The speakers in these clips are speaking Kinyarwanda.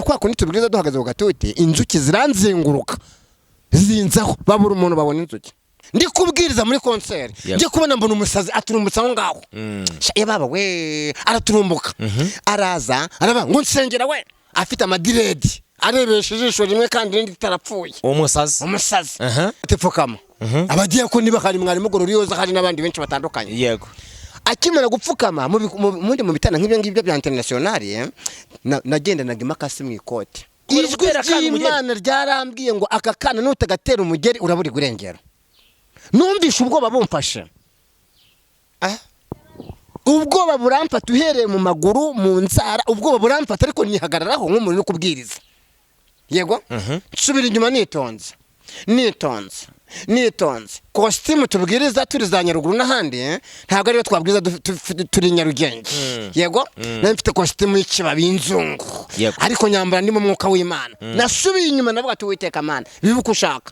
Kwa kundi tubwiriza duhagaze ku gatuti, inzuki ziranzenguruka, zinzaho, babura umuntu, babona inzuki. Ndi kubwiriza muri concert, njye kubona mbona umusazi aturumbutse aho ngaho. Sha, ye baba we, araturumbuka, araza, araba ngo nsengera we, afite amadread, arebesha ijisho rimwe kandi irindi ritarapfuye. Umusazi? Umusazi. Ati: "Pfukama." Abadiyakoni bahari, mwarimu Gororiyoza hari n'abandi benshi batandukanye. Akimara gupfukama mu bitana nk'ibyo ngibyo bya international, nagendanaga imakasi mu ikote. Kubera Ijwi gutera akana umugeri. ry'Imana ryarambwiye ngo: "Aka kana nutagatera umugeri uraburirwa irengero." Numvishe ubwoba bumfashe, ubwoba buramfata uhereye mu maguru, mu nzara, ubwoba buramfata, ariko nihagararaho nk'umuntu uri kubwiriza. Yego, nsubira inyuma nitonze, nitonze, nitonze. Kositimu tubwiriza turi za Nyaruguru n'ahandi, ntabwo ariyo twabwiriza turi Nyarugenge. Yego, nari mfite kositimu y'ikibabi y'inzungu, ariko nyambara ndi mu mwuka w'Imana. Nasubiye inyuma, navuga ati: "Uwiteka Mana, bibe uko ushaka."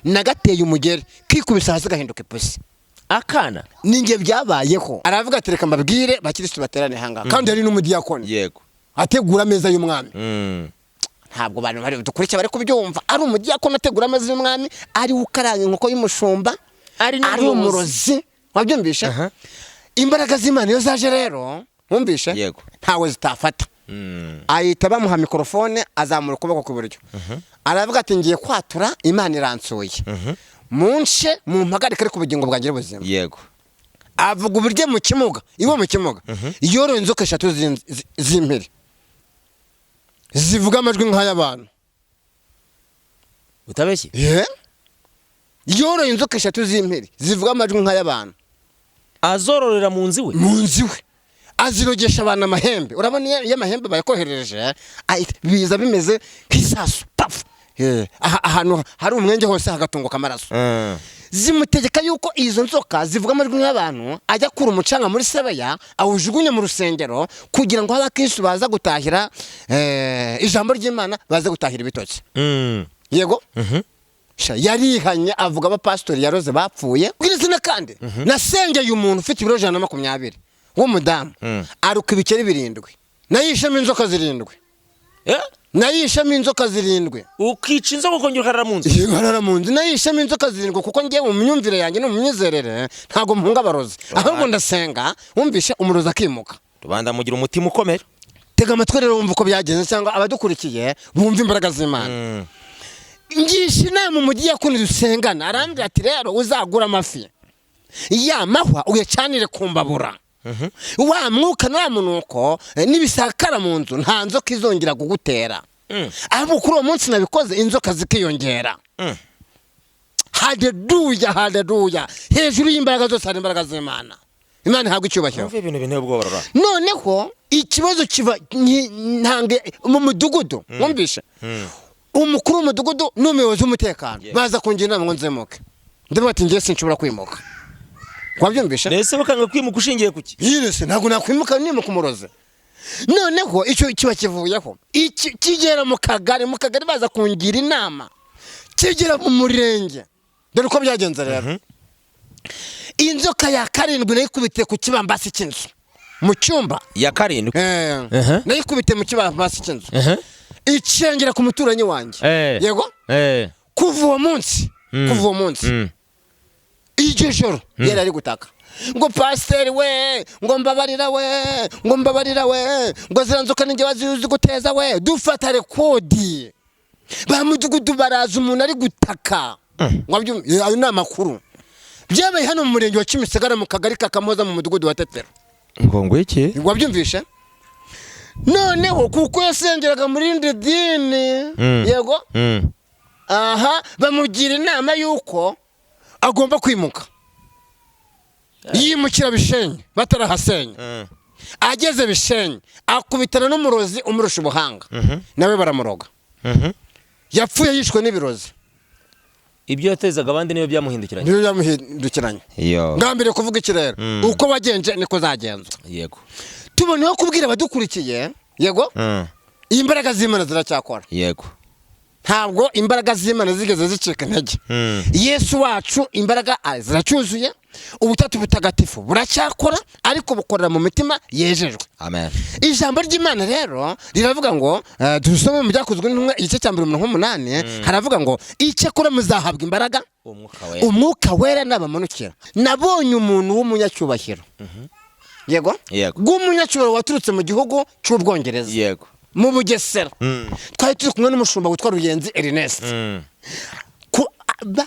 Nagateye umugeri, kikubise hasi gahinduka ipusi. Akana? Ninjye byabayeho. Aravuga ati: "Reka mbabwire bakirisitu baterane ahangaha." Kandi yari n'umudiyakoni, ategura ameza y'umwami. Ntabwo abantu bari dukurikiye bari kubyumva. Ari umudiyakoni ategura ameza y'umwami, ari we ukaranga inkoko y'umushumba, ari ari n'umuyobozi. Umurozi, wabyumvishe? Imbaraga z'Imana iyo zaje rero, wumvishe, ntawe zitafata. Ahita bamuha mikorofone, azamura ukuboko kw'iburyo, aravuga ati: "Ngiye kwatura, Imana iransuye, munshe mumpagarike, ariko ubugingo bwanjye buzima." Avuga uburyo mu kimuga iwe, mu kimuga yoroye inzoka eshatu z'impiri zivuga amajwi nk'ay'abantu. Utabeshye? Ye, yoroye inzoka eshatu z'impiri zivuga amajwi nk'ay'abantu. Azororera mu nzu iwe? Mu nzu iwe, azirogesha abantu amahembe. Urabona iyo amahembe bayakoherereje, biza bimeze nk'isasu, pafu. Ahantu hari umwenge hose hagatunguka amaraso. Zimutegeka yuko izo nzoka zivuga amajwi nk'abantu ajya akura umucanga muri sebeya, awujugunye mu rusengero, kugira ngo abakristu baza gutahira ijambo ry'Imana baze gutahira ibitoki. Yego. Sha, yarihanye, avuga abapasitori yaroze bapfuye. Bwira izina. Kandi nasengeye umuntu ufite ibiro 120 w'umudamu, aruka ibikeri birindwi, nayishemo inzoka zirindwi. Nayishemo inzoka zirindwi. Ukica inzoka, ukongera ukarara mu nzu? Nkarara mu nzu. Nayishemo inzoka zirindwi, kuko ngewe mu myumvire yanjye no mu myizerere ntabwo mpunga abarozi, ahubwo ndasenga, wumvishe, umurozi akimuka. Rubanda mugira umutima ukomera. Tega amatwi rero wumva uko byagenze, cyangwa abadukurikiye bumva imbaraga z'Imana. Ngisha inama umudiyakoni dusengana, arambwira ati: "Rero uzagura amafi ya mahwa, uyacanire ku mbabura, wa mwuka na wa munuko n'ibisakara mu nzu, nta nzoka izongera kugutera." Ahubwo kuri uwo munsi nabikoze, inzoka zikiyongera. Haleluya, haleluya! Hejuru y'imbaraga zose hari imbaraga z'Imana. Imana ihabwa icyubahiro. Wumva ibintu binteye ubwoba rora. Noneho ikibazo kiva ntange mu mudugudu, wumvishe, umukuru w'umudugudu n'umuyobozi w'umutekano baza kungira inama ngo nzemuke. Ndavuga ati: "Ngiye, sinshobora kwimuka." Wabyumvishe? Mbese bakanga kwimuka ushingiye ku ki? Yirese, ntabwo nakwimuka nimuka umurozi. Noneho icyo kiba kivuyeho, iki kigera mu kagari, mu kagari baza kungira inama, kigera mu murenge. Dore uko byagenze rero: inzoka ya karindwi nayikubitiye ku kibambasi cy'inzu mu cyumba. Ya karindwi? Nayikubitiye mu kibambasi cy'inzu, icengera ku muturanyi wanjye. Yego. Kuva uwo munsi, kuva uwo munsi, iryo joro yari ari gutaka ngo: "Pasiteri we, ngo mbabarira we, ngo mbabarira we, ngo ziriya nzoka ninjye wazizi guteza we." Dufata record, ba mudugudu baraza, umuntu ari gutaka. Ayo ni amakuru byabaye hano mu murenge wa Kimisagara, mu kagari ka Kamoza, mu mudugudu wa Tetero. Ngo iki? Wabyumvishe? Noneho kuko yasengeraga muri rindi dini, yego, aha bamugira inama y'uko agomba kwimuka, yimukira Bishenyi batarahasenya. Ageze Bishenyi akubitana n'umurozi umurusha ubuhanga, nawe baramuroga. Yapfuye yishwe n'ibirozi. Ibyo yatezaga abandi niyo byamuhindukiranye. Niyo byamuhindukiranye. Yo. Ngambere kuvuga iki rero? Uko wagenje niko zagenzwa. Tuboneyeho kubwira abadukurikiye, yego, imbaraga z'Imana ziracyakora. Ntabwo imbaraga z'Imana zigeze zicika intege. Yesu wacu imbaraga ziracyuzuye, Ubutatu Butagatifu buracyakora, ariko bukorera mu mitima yejejwe. Amen. Ijambo ry'Imana rero riravuga ngo dusome mu Byakozwe n'Intumwa igice cya 1 umurongo 8, haravuga ngo: "Icyakora muzahabwa imbaraga Umwuka Wera Umwuka Wera nabamanukira." Nabonye umuntu w'umunyacyubahiro, yego, Yego. w'umunyacyubahiro waturutse mu gihugu cy'Ubwongereza, mu Bugesera. Twari turi kumwe n'umushumba witwa Ruyenzi Ernest.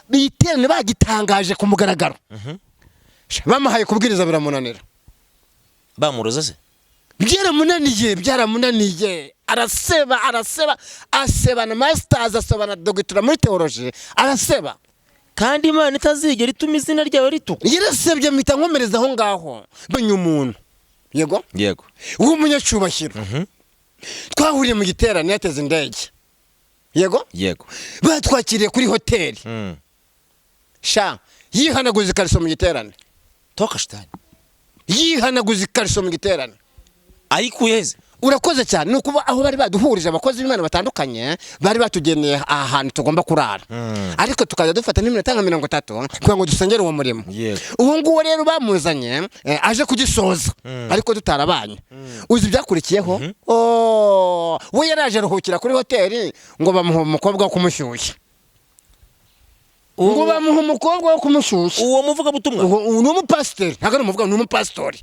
Iterane bagitangaje ku mugaragaro, bamuhaye kubwiriza biramunanira. Bamuroza se? Byaramunaniye, byaramunaniye, araseba, araseba, asebana masters, asebana doctorat muri théologie, araseba. Kandi Imana itazigera ituma izina ryawe ritukwa. Yarasebye, mpita nkomereza aho ngaho. Mbonye umuntu, yego, w'umunyacyubahiro twahuriye mu giterane, yateze indege, yego, batwakiriye kuri hoteli. Sha, yihanaguza ikariso mu giterane. Toka shitani! Yihanaguza ikariso mu giterane. Ayikuye heze? Urakoze cyane. Ni ukuba aho bari baduhurije abakozi b'Imana batandukanye, bari batugeneye ahantu tugomba kurara, ariko tukajya dufata n'iminota nka 30 kugira ngo dusengere uwo murimo. Uwo nguwo rero bamuzanye aje kugisoza, ariko tutarabanye. Uzi ibyakurikiyeho? Oh, we yaraje aruhukira kuri hoteli, ngo bamuha umukobwa wo kumushyushya, ngo bamuha umukobwa wo kumushyushya. Uwo muvugabutumwa? Uwo ni umupasiteri, ntabwo ari umuvuga, ni umupasitori.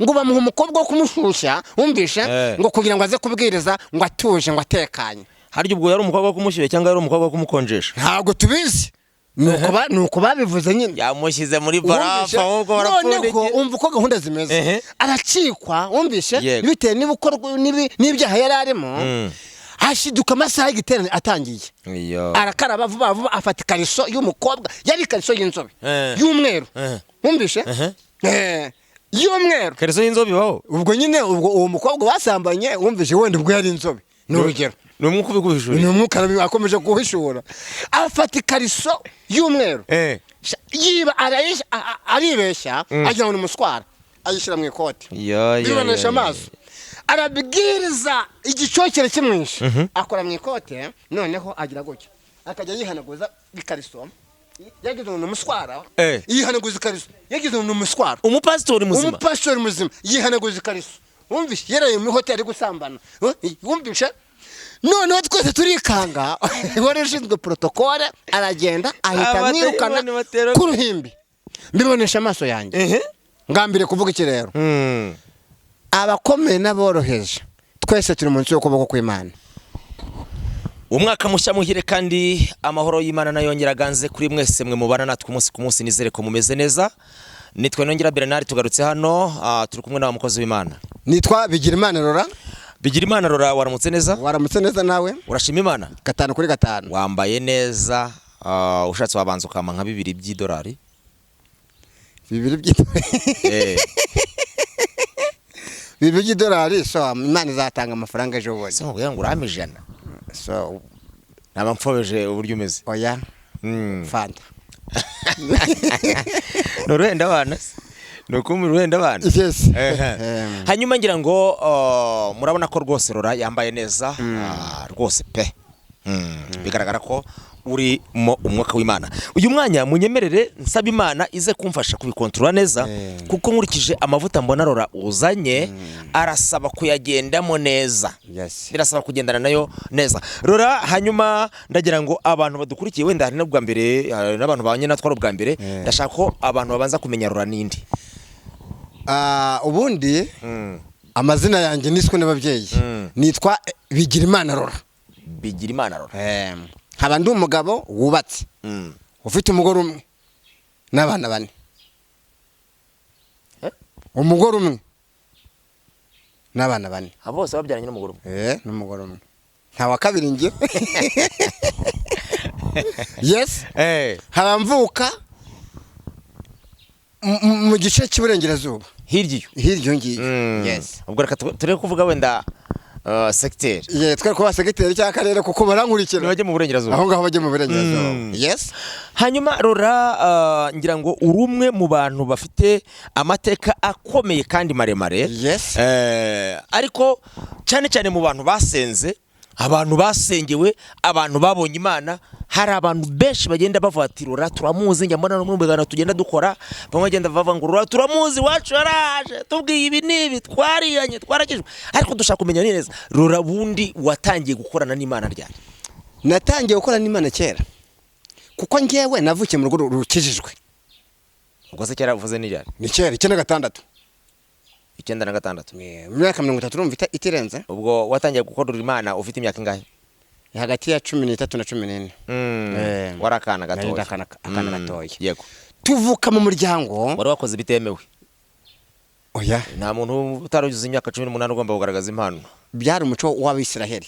Ngo bamuha umukobwa wo kumushyushya, wumvishe, ngo kugira ngo aze kubwiriza ngo atuje, ngo atekanye. Harya ubwo yari umukobwa wo kumushyushya cyangwa yari umukobwa wo kumukonjesha? Ntabwo tubizi, ni uko babivuze nyine. Yamushyize muri Wumvishe? barafu ahubwo Noneho barapfundikiye. umva uko gahunda zimeze. Aracikwa, wumvishe, bitewe n'ibyaha yari arimo. Ashiduka amasaha y'igiterane atangiye, Iyo. arakaraba vuba vuba, afata ikariso y'umukobwa, yari ikariso y'inzobe y'umweru. Wumvishe? Y'umweru. Kariso y'inzobe ibaho? Ubwo nyine ubwo uwo mukobwa basambanye, wumvishe, wenda ubwo yari inzobe, ni urugero. Ni umwuka ubiguhishuriye. Ni umwuka akomeje guhishura. Afata ikariso y'umweru, yiba, aribeshya agira ngo ni umuswara, ayishyira mu ikote. Yo, yo, Bibonesha yo, yo. amaso, arabwiriza igicokere kimwishe, akora mu ikote, noneho agira gutya akajya yihanaguza ikariso, yagize ngo ni umuswara. Yihanaguza ikariso, yagize ngo ni umuswara. Umupasitori muzima? Umupasitori muzima yihanaguza ikariso, wumvishe, yaraye muri hoteli ari gusambana. Wumvishe, noneho twese turikanga. Wari ushinzwe protocole aragenda ahita Abadayimoni amwirukana ku ruhimbi, mbibonesha amaso yanjye. Ngambire kuvuga iki rero? Abakomeye n'aboroheje twese turi munsi y'ukuboko kw'Imana. Umwaka mushya muhire, kandi amahoro y'Imana nayo yongera aganze kuri mwese mwe mubana natwe umunsi ku munsi. Nizere ko mumeze neza. Nitwe Nongera Bernard, tugarutse hano, turi kumwe na mukozi w'Imana. Nitwa Bigirimana Rora. Bigirimana Rora, waramutse neza? Waramutse neza nawe. Urashima Imana? 5 kuri 5. Wambaye neza, ushatse wabanza ukampa nka 2 by'idolari. 2 by'idolari? 2 by'idolari? So Imana izatanga amafaranga ejo bundi. Se nkubwira ngo urampe 100? So Naba mfobeje uburyo umeze. Oya. Fanta. Ni uruhenda abana se? Ni ukumva uruhenda abana? Yes. Ehe. Hanyuma ngira ngo murabona ko rwose Rora yambaye neza, rwose pe. Bigaragara ko urimo umwuka w'Imana. Uyu mwanya munyemerere nsaba Imana ize kumfasha kubikontorora neza, kuko nkurikije amavuta mbona Rora uzanye, arasaba kuyagendamo neza. Birasaba kugendana nayo neza, Rora. Hanyuma ndagira ngo abantu badukurikiye, wenda hari n'ubwa mbere, hari n'abantu babanye natwe ari ubwa mbere, ndashaka ko abantu babanza kumenya Rora n'indi. Ubundi amazina yanjye niswe n'ababyeyi, nitwa Bigirimana Rora. Bigirimana Rora. Nkaba ndi umugabo wubatse, ufite umugore umwe n'abana bane. Eh? Umugore umwe n'abana bane. Abo bose babyaranye n'umugore umwe? N'umugore umwe, nta wa kabiri ngira. Yes. Nkaba mvuka mu gice cy'Iburengerazuba. Hirya iyo? Hirya iyo ngiyo, yes. Ubwo reka tureke kuvuga wenda segiteri. Ye, twe kuba segiteri cyangwa akarere, kuko barankurikira. Ntibajye mu burengerazuba. Aho ngaho bajye mu burengerazuba. Yes. Hanyuma Rora, ngira ngo uri umwe mu bantu bafite amateka akomeye kandi maremare. Yes. Ariko cyane cyane mu bantu basenze. Abantu basengewe, abantu babonye Imana. Hari abantu benshi bagenda bavuga ati: "Rora turamuzi." Njya mbona no mu biganiro tugenda dukora, bamwe bagenda bavuga ngo: "Rora turamuzi, iwacu yaraje, tubwiye ibi n'ibi, twariyanye, twarakijwe." Ariko dushaka kumenya neza, Rora, bundi watangiye gukorana n'Imana ryari? Natangiye gukora n'Imana kera, kuko ngewe navukiye mu rugo rukijijwe. Ubwo se kera uvuze ni ryari? Ni kera, 96. 96? Mu myaka 30, urumva itirenze. Ubwo watangiye gukorera Imana ufite imyaka ingahe? Ni hagati ya 13 na 14. Wari akana Nari gatoya. akana gatoya. Tuvuka mu muryango. Wari wakoze ibitemewe? Oya. Nta muntu utarugize imyaka 18 ugomba kugaragaza impano. Byari umuco w'Abisiraheli,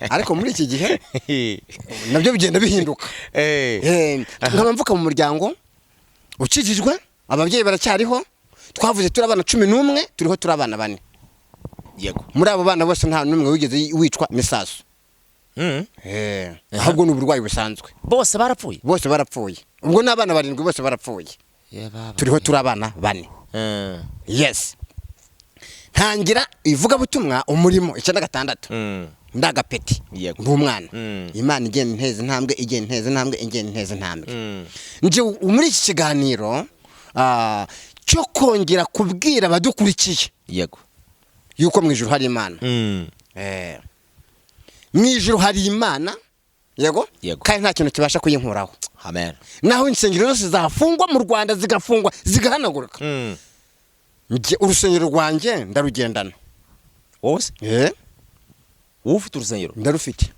ariko muri iki gihe nabyo bigenda bihinduka. Nkaba mvuka mu muryango ukijijwe, ababyeyi baracyariho. Twavuze turi abana 11, turiho turi abana bane. Muri abo bana bose nta n'umwe wigeze wicwa n'isasu. Ahubwo ni uburwayi busanzwe. Bose barapfuye? Bose barapfuye. Ubwo n'abana barindwi bose barapfuye, turiho turi abana bane. Yes, ntangira ivugabutumwa, umurimo, 96. Ndagapeti. Ndi umwana. Imana igenda inteza intambwe, igenda inteza intambwe, igenda inteza intambwe. Nje muri iki kiganiro cyo kongera kubwira abadukurikiye yuko mu ijuru hari Imana. Mu ijuru hari Imana, yego. Yego. Kandi nta kintu kibasha kuyinkuraho. Amen. Naho insengero zose zafungwa mu Rwanda, zigafungwa, zigahanagurika, njye urusengero rwanjye ndarugendana. Wowe se? Wowe ufite urusengero? Ndarufite.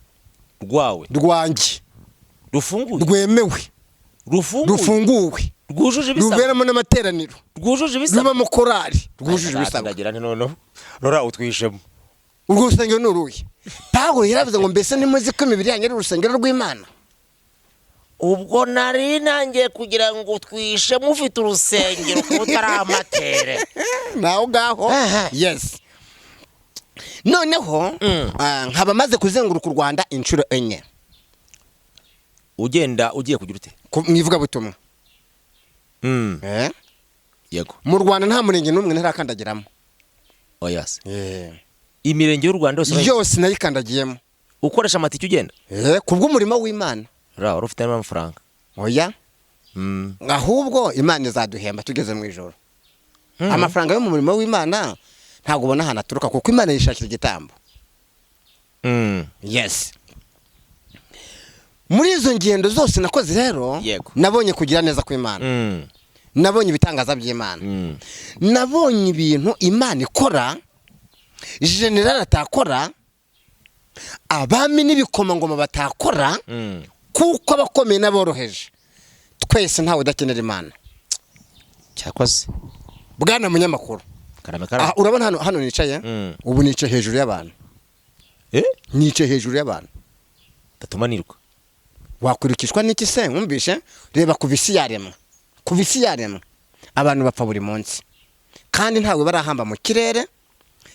Rwawe? Rwanjye. Rufunguye? Rwemewe. Rufunguye? Rufunguwe. Rwujuje ibisabwa? Ruberamo n'amateraniro. Rwujuje ibisabwa? Rubamo korari, rwujuje ibisabwa. Ndagira nti noneho Rora utwishemo. Urwo rusengero ni uruhe? Pawulo yaravuze ngo: "Mbese ntimuzi ko imibiri yanyu ari urusengero rw'Imana?" Ubwo nari nangiye kugira ngo utwishemo, ufite urusengero kuba utari amatere. Naho ngaho. Yes, noneho nkaba maze kuzenguruka u Rwanda inshuro enye. Ugenda ugiye kugira ute? Mu ivugabutumwa. Mu Rwanda nta murenge n'umwe ntarakandagiramo. Oya se, imirenge y'u Rwanda yose Yose nayikandagiyemo. Ukoresha amatike ugenda? Ku bw'umurimo w'Imana. Ra wari ufite n'amafaranga? Oya. Ahubwo Imana izaduhemba tugeze mu ijoro. Amafaranga yo mu murimo w'Imana ntabwo ubona ahantu aturuka, kuko Imana yishakira igitambo. Yes, muri izo ngendo zose nakoze rero, nabonye kugira neza kw'Imana. Nabonye ibitangaza by'Imana. Nabonye ibintu Imana ikora generali atakora, abami n'ibikomangoma batakora, kuko abakomeye n'aboroheje twese ntawe udakenera Imana. Cyakoze. Bwana munyamakuru. Karame, karame. Aha, urabona hano nicaye? Ubu nicaye hejuru y'abantu. Nicaye hejuru y'abantu. Datuma niruka. Wakwirukishwa n'iki se? Wumvishe, reba, kuva isi yaremwa, kuva isi yaremwa, abantu bapfa buri munsi, kandi ntawe barahamba mu kirere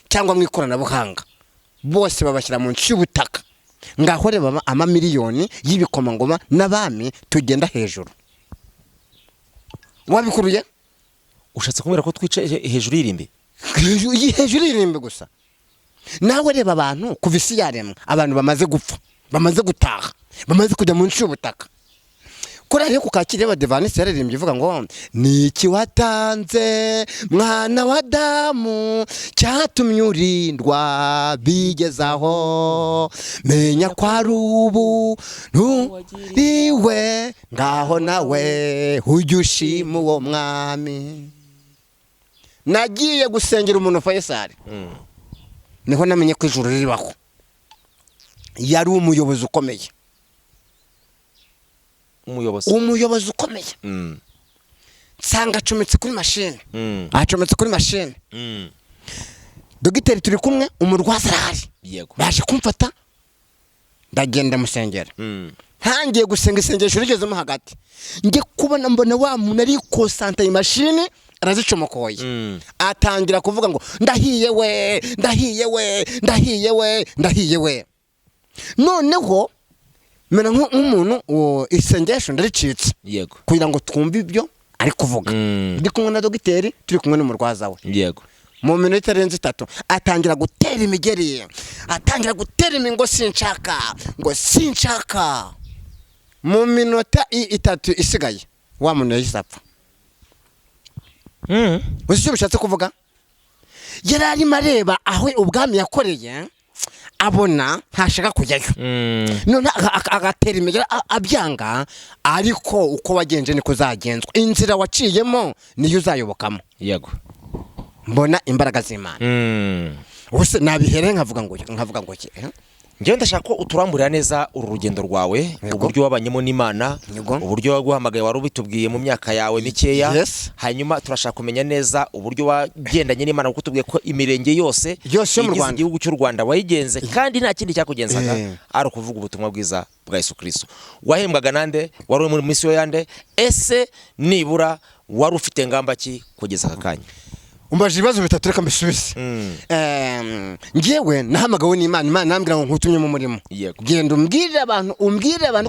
cyangwa mu ikoranabuhanga. Bose babashyira munsi y'ubutaka. Ngaho reba amamiliyoni y'ibikomangoma n'abami tugenda hejuru, wabikuruye? Ushatse kumbwira ko twicaye hejuru y'irimbi? Hejuru y'irimbi gusa. Nawe reba abantu, kuva isi yaremwa, abantu bamaze gupfa, bamaze gutaha, bamaze kujya munsi y'ubutaka. Korali yo ku Kacyiru y'Abadivanisi yaririmbye ivuga ngo: "Ni iki watanze, mwana wa Damu, cyatumye urindwa bigezaho? Menya ko ari ubu nturiwe. Ngaho nawe ujye ushima uwo mwami." Nagiye gusengera umuntu Fayisali, niho namenye ko ijuru ribaho. Yari umuyobozi ukomeye. Umuyobozi? Umuyobozi ukomeye. Nsanga acometse kuri mashini. Acometse kuri mashini. Dogiteri turi kumwe, umurwaza arahari. Baje kumfata, ndagenda musengera. Ntangiye gusenga, isengesho rigezemo hagati, njye kubona mbona wa muntu ari kosanta imashini arazicomokoye. Atangira kuvuga ngo: "Ndahiye we, ndahiye we, ndahiye we, ndahiye we." Noneho mera nk'umuntu uwo isengesho ndaricitse kugira ngo twumve ibyo ari kuvuga. Ndi kumwe na dogiteri, turi kumwe n'umurwaza we. Mu minota itarenze 3 atangira gutera imigeri, atangira gutera ngo sinshaka, ngo sinshaka. Mu minota 3 isigaye wa muntu yahise apfa. Uzi icyo bishatse kuvuga? Yari arimo areba aho ubwami yakoreye, abona ntashaka kujyayo, none agatera imigeri abyanga. Ariko uko wagenje niko uzagenzwa, inzira waciyemo niyo uzayobokamo. Mbona imbaraga z'Imana. Ubuse nabihere nkavuga ngo iki, eh? Njyewe ndashaka ko uturamburira neza uru rugendo rwawe, uburyo wabanyemo n'Imana, uburyo waguhamagaye, wari ubitubwiye mu myaka yawe mikeya. Hanyuma turashaka kumenya neza uburyo wagendanye n'Imana, kuko tubwiye ko imirenge yose Yose yo mu igize Rwanda. igihugu cy'u Rwanda wayigenze, kandi nta kindi cyakugenzaga ari ukuvuga ubutumwa bwiza bwa Yesu Kristo. Wahembwaga nande? Wari uri muri misiyo yande? Ese nibura wari ufite ngamba ki kugeza aka kanya? Umbaje ibibazo bitatu, reka mbisubize. Njyewe nahamagawe n'Imana, Imana nambwira ngo nkutumye mu murimo. Genda umbwirire abantu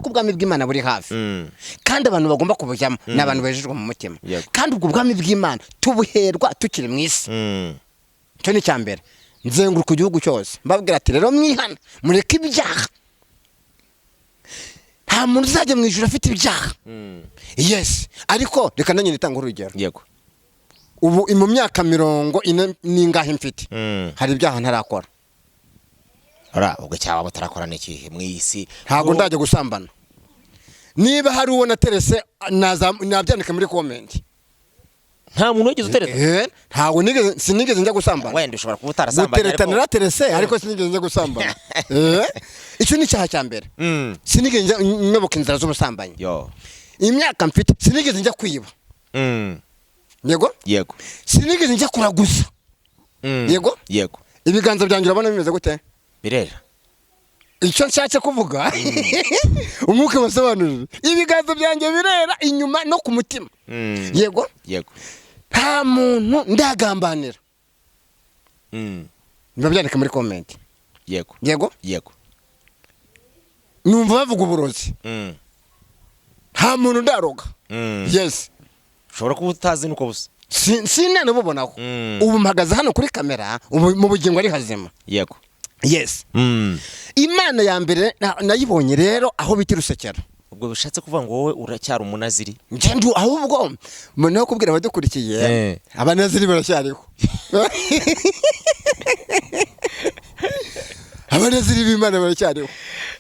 ko ubwami bw'Imana buri hafi, kandi abantu bagomba kubujyamo ni abantu bejejwe mu mutima, kandi ubwo bwami bw'Imana tubuherwa tukiri mu isi. Icyo ni icya mbere. Nzenguruka igihugu cyose mbabwira ati: "Rero mwihana, mureke ibyaha, nta muntu uzajya mu ijuru afite ibyaha." Yes, ariko reka nanjye nitanga urugero. Ubu mu myaka 40 n'ingahe mfite, hari ibyaha ntarakora. Ora, ubwo cyaba batarakora ni ikihe mu isi? Ntabwo ndajya gusambana. Niba hari uwo naterese nabyandika muri comment. Nta muntu wigeze utereta? Ntabwo nigeze, sinigeze njya gusambana. Wenda ushobora kuba utarasambanye, Gutereta ariko naraterese, ariko sinigeze njya gusambana. Icyo ni icyaha cya mbere. Sinigeze njya nyoboka inzira z'ubusambanyi. Imyaka mfite, sinigeze njya kwiba. Yego. Sinigeze njya kuraguza. Yego. Ibiganza byanjye urabona bimeze gute? Birera. Icyo nshatse kuvuga, umwuka wasobanurira, ibiganza byanjye birera inyuma no ku mutima. Yego. Nta muntu ndagambanira. Biba byandika muri comment. Yego. Numva bavuga uburozi. Nta muntu ndaroga. Yes. Ushobora kuba utazi nuko busa. Sinanabubonaho. Ubu mpagaze hano kuri kamera, ubu mu bugingo ari hazima. Yes. Imana ya mbere nayibonye rero aho bita Irusekera. Ubwo bishatse kuvuga ngo wowe uracyari umunaziri? Njye ndu ahubwo noneho kubwira abadukurikiye, abanaziri baracyariho, abanaziri b'Imana baracyariho.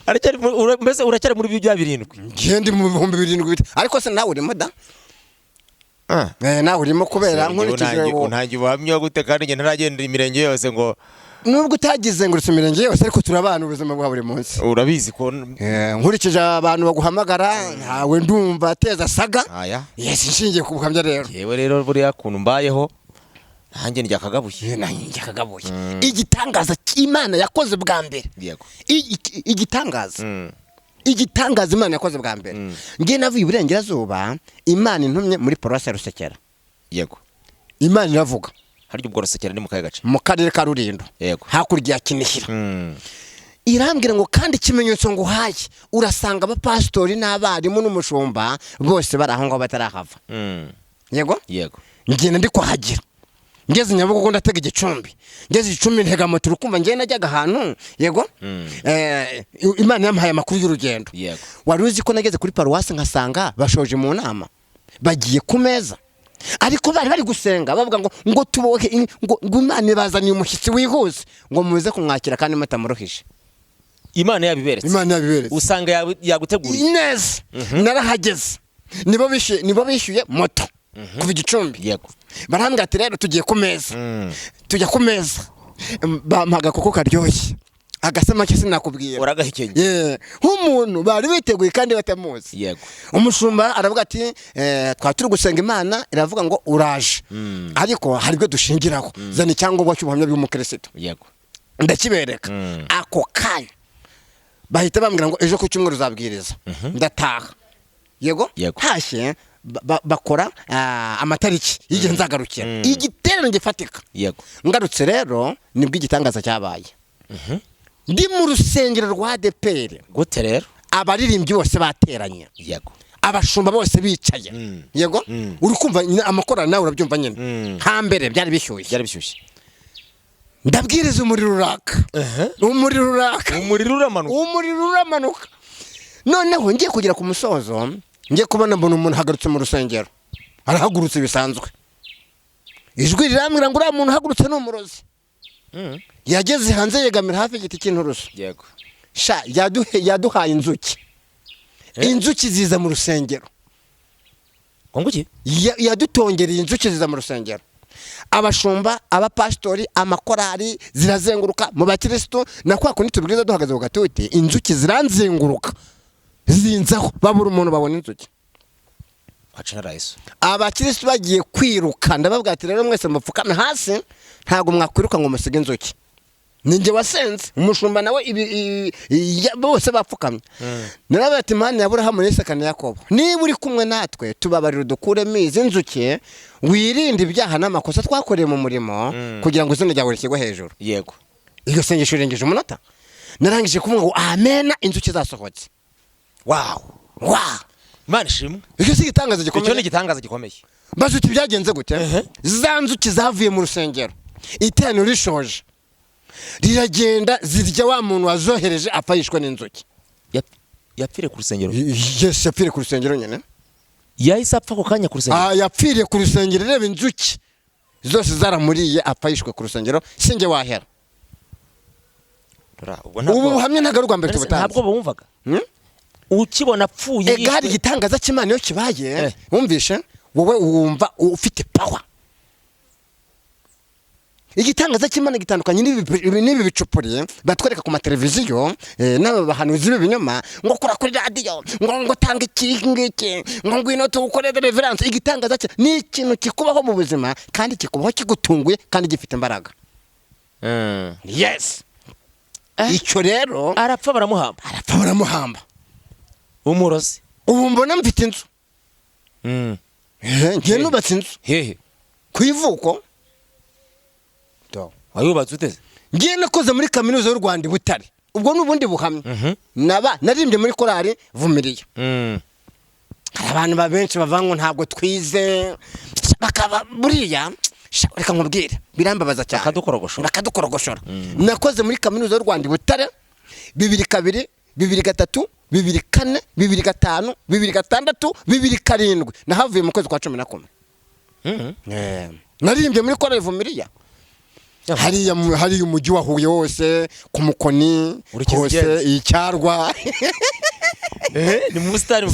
Aracyari mbese uracyari muri bya 7? Njye ndi mu 7000, ariko se nawe urimo da? Nawe urimo, kubera nkurikije Untangiye ubuhamya gute kandi njye ntaragenda imirenge yose ngo Nubwo utagizengurutse imirenge yose, ariko turabana ubuzima bwa buri munsi. Urabizi ko Nkurikije abantu baguhamagara, ntawe ndumva ateza saga. Aya. Yes, nshingiye ku buhamya rero. Yewe rero, buriya kuntu mbayeho nanjye ndya akagabuye. Nanjye njya akagabuye. Igitangaza cy'Imana yakoze bwa mbere, igitangaza, igitangaza Imana yakoze bwa mbere, ngiye navuye iburengerazuba, Imana intumye muri paruwasi ya Rusekera. Imana iravuga. Harya ubwo Rusekera ni mu kahe gace? Mu karere ka Rulindo, hakurya ya Kinihira. Irambwira ngo: "Kandi ikimenyetso nguhaye, urasanga abapasitori n'abarimu n'umushumba bose bari aho ngaho batarahava." Yego. Ngenda ndi kuhagera, ngeze Nyabugogo ndatega igicumbi, ngeze Igicumbi ntega moto. Urukumva ngenda najyaga ahantu, yego. Imana yampaye amakuru y'urugendo. Wari uzi ko nageze kuri paruwasi nkasanga bashoje mu nama, bagiye ku meza, ariko bari bari gusenga bavuga ngo tubohe ngo Imana ibazaniye umushyitsi wihuse, ngo muze kumwakira kandi mutamuruhije. Imana yabiberetse. Imana yabiberetse. Usanga yaguteguriye. Neza. Narahageze, nibo bishyuye moto kuva Igicumbi. Barambwira ati: "Rero tugiye ku meza." Tujya ku meza, bampa agakoko karyoshye, agasamake sinakubwira. Uragahekenye. Yeah. Nk'umuntu bari biteguye kandi batamuzi. Umushumba aravuga ati: "Twaba turi gusenga, Imana iravuga ngo uraje, ariko hari ibyo dushingiraho, zana icyangombwa cy'ubuhamya bw'umukristo." Ndakibereka. Ako kanya bahita bambwira ngo: "Ejo ku cyumweru uzabwiriza." Ndataha. Yego. Ntashye, bakora amatariki y'igihe nzagarukira, igiterane gifatika. Ngarutse rero nibwo igitangaza cyabaye, ndi mu rusengero rwa ADEPR. Gute rero? Abaririmbyi bose bateranye, abashumba bose bicaye. Yego. Uri kumva nyine amakorali, nawe urabyumva nyine. Hambere byari bishyushye. Byari bishyushye. Ndabwiriza, umuriro uraka, umuriro uraka. Umuriro uramanuka. Umuriro uramanuka. Noneho ngiye kugera ku musozo, ngiye kubona mbona umuntu ahagurutse mu rusengero, arahagurutse bisanzwe. Ijwi rirambwira ngo uriya muntu uhagurutse ni umurozi. Yageze hanze yegamira hafi y'igiti cy'inturusu. Sha, yaduhaye inzuki. Inzuki ziza mu rusengero. Ngo nguki? Yadutongereye inzuki ziza mu rusengero, abashumba, abapasitori, amakorari, zirazenguruka mu bakirisitu. Na kwa kundi tubwiriza duhagaze ku gatuti, inzuki ziranzenguruka zinzaho, babura umuntu, babona inzuki. Wacana rayiso. Abakirisitu bagiye kwiruka, ndababwira ati: "Rero mwese mupfukame hasi, ntabwo mwakwiruka ngo musige inzuki." Ninjye wasenze, umushumba nawe bose bapfukamye. Narababwira ati: "Mana ya Aburahamu n'Isaka na Yakobo, niba uri kumwe natwe, tubabarira udukuremo izi nzuki, wirinde ibyaha n'amakosa twakoreye mu murimo kugira ngo izina ryawe rishyirwe hejuru." Iryo sengesho rirengeje umunota, narangije kuvuga ngo amena, inzuki zasohotse. Wow. Wa! Imana ishimwe. Icyo si igitangaza Icyo gikomeye? ni igitangaza gikomeye. Maze uti byagenze gute? Ehe. Za nzuki zavuye mu rusengero iteraniro rishoje, riragenda zirya wa muntu wazohereje, apfa yishwe n'inzuki. Yapfiriye ku rusengero? Yes, yapfiriye ku rusengero nyine. Yahise apfa ako kanya ku rusengero? Ah, yapfiriye ku rusengero. Reba, inzuki zose zaramuriye, apfa yishwe ku rusengero. Sinjye wahera. Rora, ubwo Ubu ntabwo buhamya ntabwo ari ubwa mbere tubutanze. Ntabwo bumvaga Hmm? ukibona apfuye Ega hari yishwe. Igitangaza cy'Imana iyo kibaye, wumvishe, wowe wumva ufite power. Igitangaza cy'Imana gitandukanye n'ibi bicupuri batwereka ku mateleviziyo, n'aba bahanuzi b'ibinyoma ngo kora kuri radiyo, ngo tanga iki ngiki, ngo ngwino tuwukore deliverance. Igitangaza ni ikintu kikubaho mu buzima, kandi kikubaho kigutunguye kandi gifite imbaraga. Yes, icyo rero. Arapfa baramuhamba? Arapfa baramuhamba. Umurozi. Ubu mbona mfite inzu. Ngiye nubatse inzu. Hehe? Ku ivuko. Wayubatse uteze? Ngiye nakoze muri Kaminuza y'u Rwanda i Butare. Ubwo ni ubundi buhamya. Naba naririmbye muri korali Vumiriya. Hari abantu benshi bavuga ngo ntabwo twize, bakaba buriya. Sha, reka nkubwire, birambabaza cyane. Bakadukorogoshora. Bakadukorogoshora. Nakoze muri Kaminuza y'u Rwanda i Butare 2002, 2003, 2004, 2005, 2006, 2007. Nahavuye mu kwezi kwa 11. Naririmbye muri korali Vumiriya hariya hariya umujyi wa Huye wose, ku Mukoni Uri hose. Kizigenza. Icyarwa. Ni mu busitani.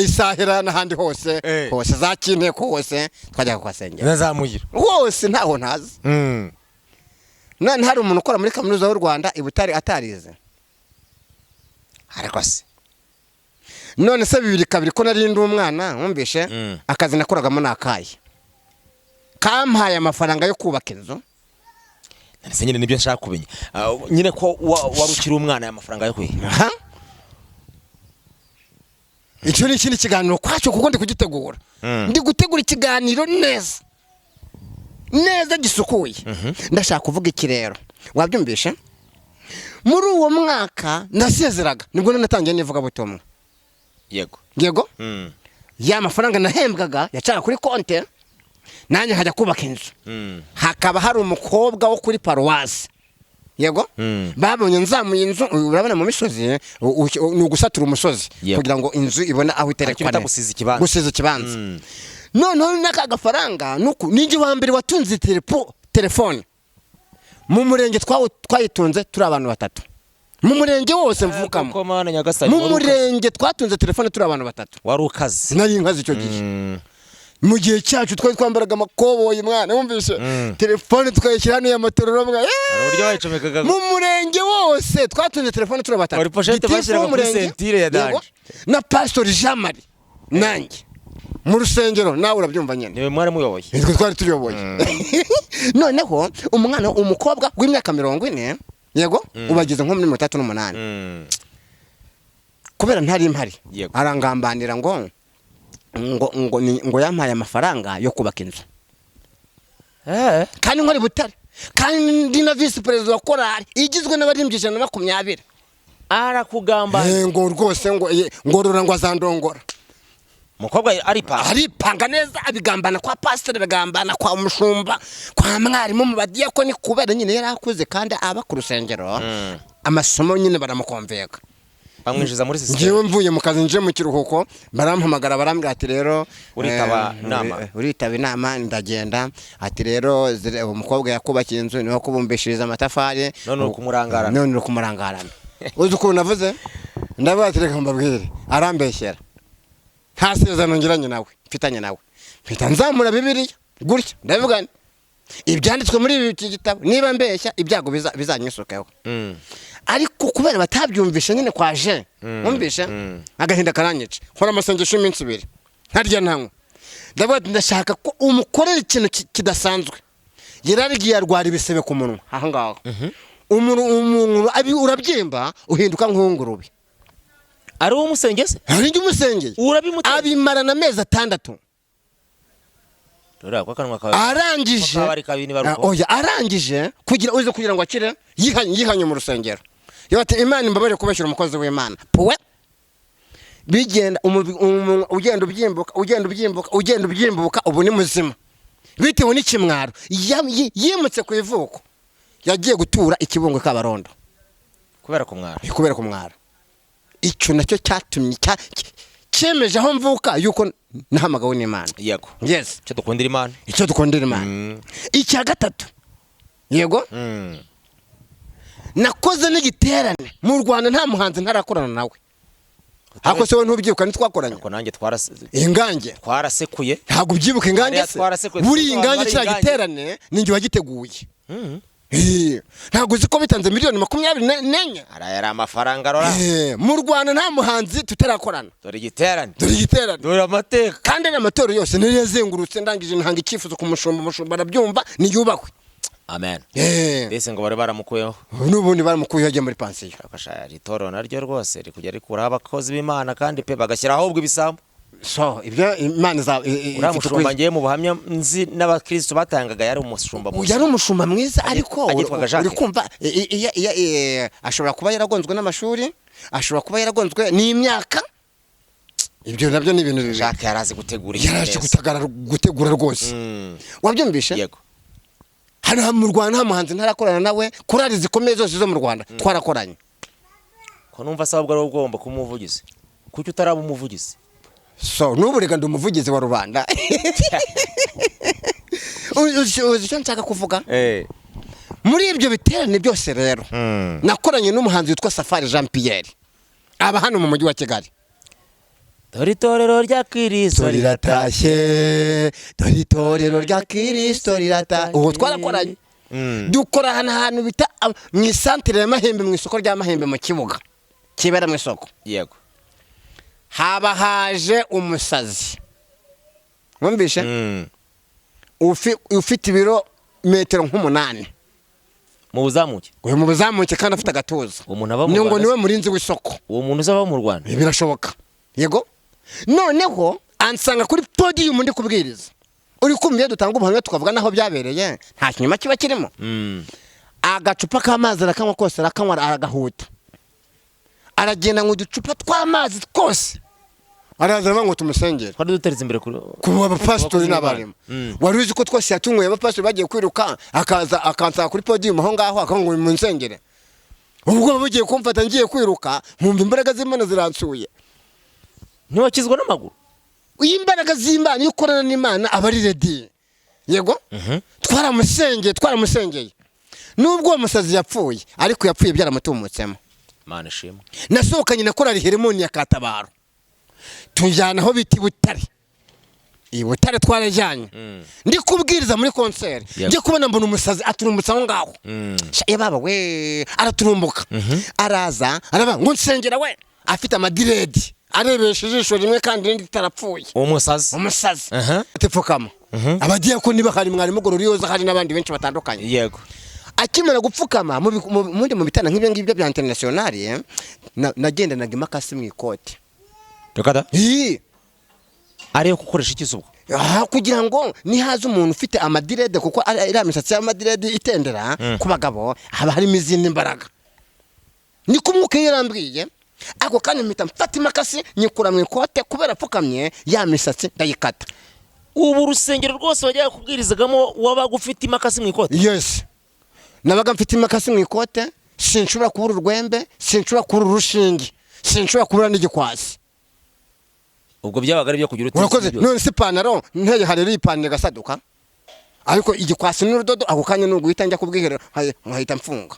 Isahera n'ahandi hose. Hose za Kinteko hose twajyaga kuhasengera. Nazamugira. Hose ntaho ntazi. None hari umuntu ukora muri Kaminuza y'u Rwanda i Butare atarize? Ariko se None se 2002 ko nari ndi umwana, wumvishe, akazi nakoragamo ni akahe kampaye amafaranga yo kubaka inzu? None se nyine nibyo nshaka kumenya. Ah, nyine ko wari ukiri umwana, aya mafaranga yo kwiga? Aha. Icyo ni ikindi kiganiro kwacyo, kuko ndi kugitegura. Ndi gutegura ikiganiro neza neza gisukuye. Ndashaka kuvuga iki rero, wabyumvishe? Muri uwo mwaka nasezeraga nibwo natangiye n'ivugabutumwa. Yego. Ya mafaranga nahembwaga yacaga kuri konte, nanjye nkajya kubaka inzu. Hakaba hari umukobwa wo kuri paruwasi, yego, babonye nzamuye inzu. Urabona mu misozi ni ugusatura umusozi kugira ngo inzu ibone aho Icyo iterekwa bita neza. Gusiza ikibanza. Gusiza ikibanza. Noneho n'aka gafaranga nuku ninjye wa mbere watunze telefone mu murenge. Twayitunze turi abantu batatu mu murenge wose mvukamo. Koko Mana Nyagasani, Mu wari ukaze. murenge twatunze telefone turi abantu batatu. Wari ukaze. Nari nkaze icyo gihe. Mu gihe cyacu twari twambaraga amakoboyi, mwana, wumvise, telefone tukayishyira hano ya Motorola, mwana. Hari uburyo bayicomekaga. Mu murenge wose twatunze telefone turi batatu. Wari pochette. Gitifu Bashyiraga kuri w'umurenge, ceinture ya yego, danger. na Pastor Jean Marie nanjye mu rusengero, nawe urabyumva nyine. Niwe mwari muyoboye. Nitwe twari tuyoboye. Noneho umwana umukobwa w'imyaka 40, yego, ubageze nko muri 38, kubera ntari mpari, arangambanira ngo yampaye amafaranga yo kubaka inzu, kandi nkora i Butare, kandi ndi na visi perezida wa korali igizwe n'abaririmbyi 120. Arakugambana. Ngo rwose ngo ngo rura ngo azandongora. Umukobwa aripanga. Aripanga neza, abigambana kwa pasiteri, abigambana kwa mushumba, kwa mwarimu mu badiyakoni, kubera nyine yari akuze kandi aba ku rusengero, amasomo nyine baramukomveka. Bamwinjiza muri system. Ngewe mvuye mu kazi, nje mu kiruhuko, barampamagara, barambwira ati rero Uritaba inama. Uritaba inama. Ndagenda, ati rero umukobwa yakubakiye inzu, niwe kubumbishiriza amatafari. None uri kumurangarana. None uri kumurangarana. Uzi ukuntu navuze? Ndavuga ati reka mbabwire, arambeshyera, nta sezerano ngiranye nawe, mfitanye nawe. Mpita nzamura Bibiliya gutya, ndavuga nti ibyanditswe muri iki gitabo, niba mbeshya ibyago bizanyisukeho. Ariko kubera batabyumvishe nyine kwa je wumvishe, agahinda karanyica, nkora amasengesho y'iminsi 2 ntarya ntanywa. Ndavuga ati ndashaka ko umukorera ikintu kidasanzwe. Yararigiye arwara ibisebe ku munwa aho ngaho. Umuntu urabyimba uhinduka nk'ungurube. Ari uwo musengeye se? Hari njye umusengeye. Urabimutera? Abimarana amezi 6. Rora ko akanwa kawe Arangije ko kaba ari kabi niba ari uko. Oya, arangije kugira uze kugira ngo akire, yihanye mu rusengero. Yabati Imana imbabarire kubashyira umukozi w'Imana puwe. Bigenda ugenda ubyimbuka, ugenda ubyimbuka, ugenda ubyimbuka, ubu ni muzima bitewe n'ikimwaro. Yimutse ku ivuko, yagiye gutura ikibungo Kabarondo. Kubera kumwara. Kubera kumwara. Icyo nacyo cyatumye cyemeje aho mvuka yuko nahamagawe n'Imana. Yego. Yes. Icyo dukundira Imana. Icyo dukundira Imana. Icya gatatu, yego, nakoze n'igiterane mu Rwanda, nta muhanzi ntarakorana nawe. Ariko se wowe ntubyibuka ntitwakoranye? Ariko nanjye Ingange. twarasekuye. Ntabwo ubyibuka Ingange Hariya se? twarasekuye, Buriya tuzi Ingange abantu bari kiriya Ingange. giterane ninjye wagiteguye. Ntabwo uzi ko bitanze miliyoni 24? Ariya yari amafaranga, rora. Mu Rwanda nta muhanzi tutarakorana. Dore igiterane. Dore igiterane. Dore amateka. Kandi ariya matorero yose niyo yazengurutse. Ndangije ntanga icyifuzo ku mushumba, umushumba arabyumva, niyubahwe. Amen. Mbese ngo bari baramukuyeho? N'ubundi baramukuyeho, agiye muri pansiyo. Akasha itorero naryo rwose riri kujya rikuraho abakozi b'Imana kandi pe, bagashyiraho ahubwo ibisambo. So ibyo Imana Uriya ifite mushumba, ngiye mu buhamya nzi n'abakristo batangaga, yari umushumba mwiza. Yari umushumba mwiza, ariko Agitwaga Jacques. uri kumva ashobora kuba yaragonzwe n'amashuri, ashobora kuba yaragonzwe n'imyaka. Ibyo nabyo ni ibintu bibiri. Jacques yari azi gutegura ibintu Yaraje neza. gutegura rwose. Wabyumvishe? Yego. Hano mu Rwanda nta muhanzi ntarakorana nawe. Korali zikomeye zose zo mu Rwanda twarakoranye. Ko numva asaba ari ugomba kuba umuvugizi, kuki utaraba umuvugizi? So n'ubu reka ndi umuvugizi wa rubanda. Uzi icyo nshaka kuvuga? Muri ibyo biterane byose rero, nakoranye n'umuhanzi witwa Safari Jean Pierre, aba hano mu mujyi wa Kigali. Dore itorero rya Kirisito. Riratashye, dore itorero rya Kirisito riratashye. Ubu twarakoranye, dukora ahantu bita mu isantere ya Mahembe, mu isoko rya Mahembe, mu kibuga kibera mu isoko. Haba haje umusazi, wumvishe, ufite ibiro metero nk'8. Mu buzamuke? Uyu mu buzamuke, kandi afite agatuza. Uwo muntu aba mu Ni ngo Rwanda? Niwe murinzi w'isoko. Uwo muntu uzaba mu Rwanda? Birashoboka, yego. Noneho ansanga kuri podium ndi kubwiriza. Uri kumva, iyo dutanga ubuhamya tukavuga n'aho byabereye, nta kinyoma kiba kirimo. Agacupa k'amazi arakanywa kose, arakanywa aragahuta, aragenda ngo uducupa tw'amazi twose araza aravuga ngo tumusengere. Twari duteretse imbere kuri Ku bapasitori n'abarimu. Wari uzi ko twose yatunyweye, abapasitori bagiye kwiruka, akaza akansanga kuri podium aho ngaho, akavuga ngo munsengere. Ubwo bugiye kumfata, ngiye kwiruka, nkumva imbaraga z'Imana ziransuye. Ntiwakizwa n'amaguru? Iyo imbaraga z'Imana, iyo ukorana n'Imana, aba ari ready. Yego, twaramusengeye, twaramusengeye. Nubwo uwo musazi yapfuye, ariko yapfuye byaramutumbutsemo. Imana ishimwe. Nasohokanye na korali Herimoni ya Katabaro, tujyana aho bita i Butare. I Butare twarajyanye, ndi kubwiriza muri concert, njye kubona mbona umusazi aturumbutse aho ngaho. Sha, ye baba we, araturumbuka, araza araba ngo nsengera we, afite amadreads, arebesha ijisho rimwe kandi irindi ritarapfuye. Uwo musazi? Umusazi. Aha. Ati pfukama. Abadiyakoni bahari, mwarimu Gororiyoza hari n'abandi benshi batandukanye. Akimara gupfukama, mundi mu bitana nk'ibyo ngibyo bya international, nagendanaga imakasi mu ikote. Reka da. Ii. Ariyo gukoresha iki se ubwo? Aha, kugira ngo nihaza umuntu ufite amadreads, kuko iriya misatsi y'amadreads itendera ku bagabo, haba harimo izindi mbaraga. Niko umwuka yarambwiye. Ako kanya mpita mfata imakasi, nyikura mu ikote kubera apfukamye, ya misatsi ndayikata. Ubu urusengero rwose wajyaga kubwirizagamo wabaga ufite imakasi mu ikote? Yes, nabaga mfite imakasi mu ikote. Sinshobora kubura urwembe, sinshobora kubura urushinge, sinshobora kubura n'igikwasi. Ubwo byabaga ari ibyo kugira uti Urakoze. None se ipantaro nteye hari ipantaro igasaduka, ariko igikwasi n'urudodo ako kanya ni uguhita njya kubwiherero, nkahita mfunga.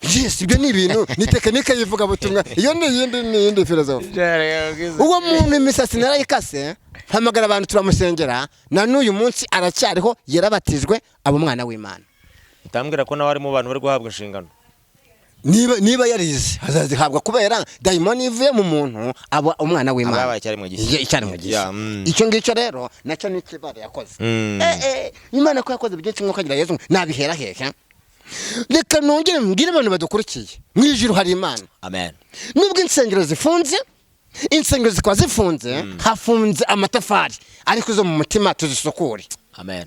Yes, ibyo ni ibintu, ni tekinike y'ivugabutumwa. Iyo ni iyindi filozofi. Uwo muntu imisatsi narayikase, mpamagara abantu, turamusengera, na n'uyu munsi aracyariho, yarabatijwe aba umwana w'Imana. Utambwira ko nawe ari mu bantu bari guhabwa inshingano. Niba yarize azazihabwa, kubera dayimoni ivuye mu muntu aba umwana w'Imana. Aba yabaye icyaremwe gishya. Ye, icyaremwe gishya. Icyo ngicyo rero nacyo ni ikibara yakoze. Imana ko yakoze byinshi, nk'uko agira Yesu, nabihera hehe? Reka nongere mbwire abantu badukurikiye, mu ijuru hari Imana. Amen. Nubwo insengero zifunze, insengero zikaba zifunze, hafunze amatafari, ariko izo mu mutima tuzisukure. Amen.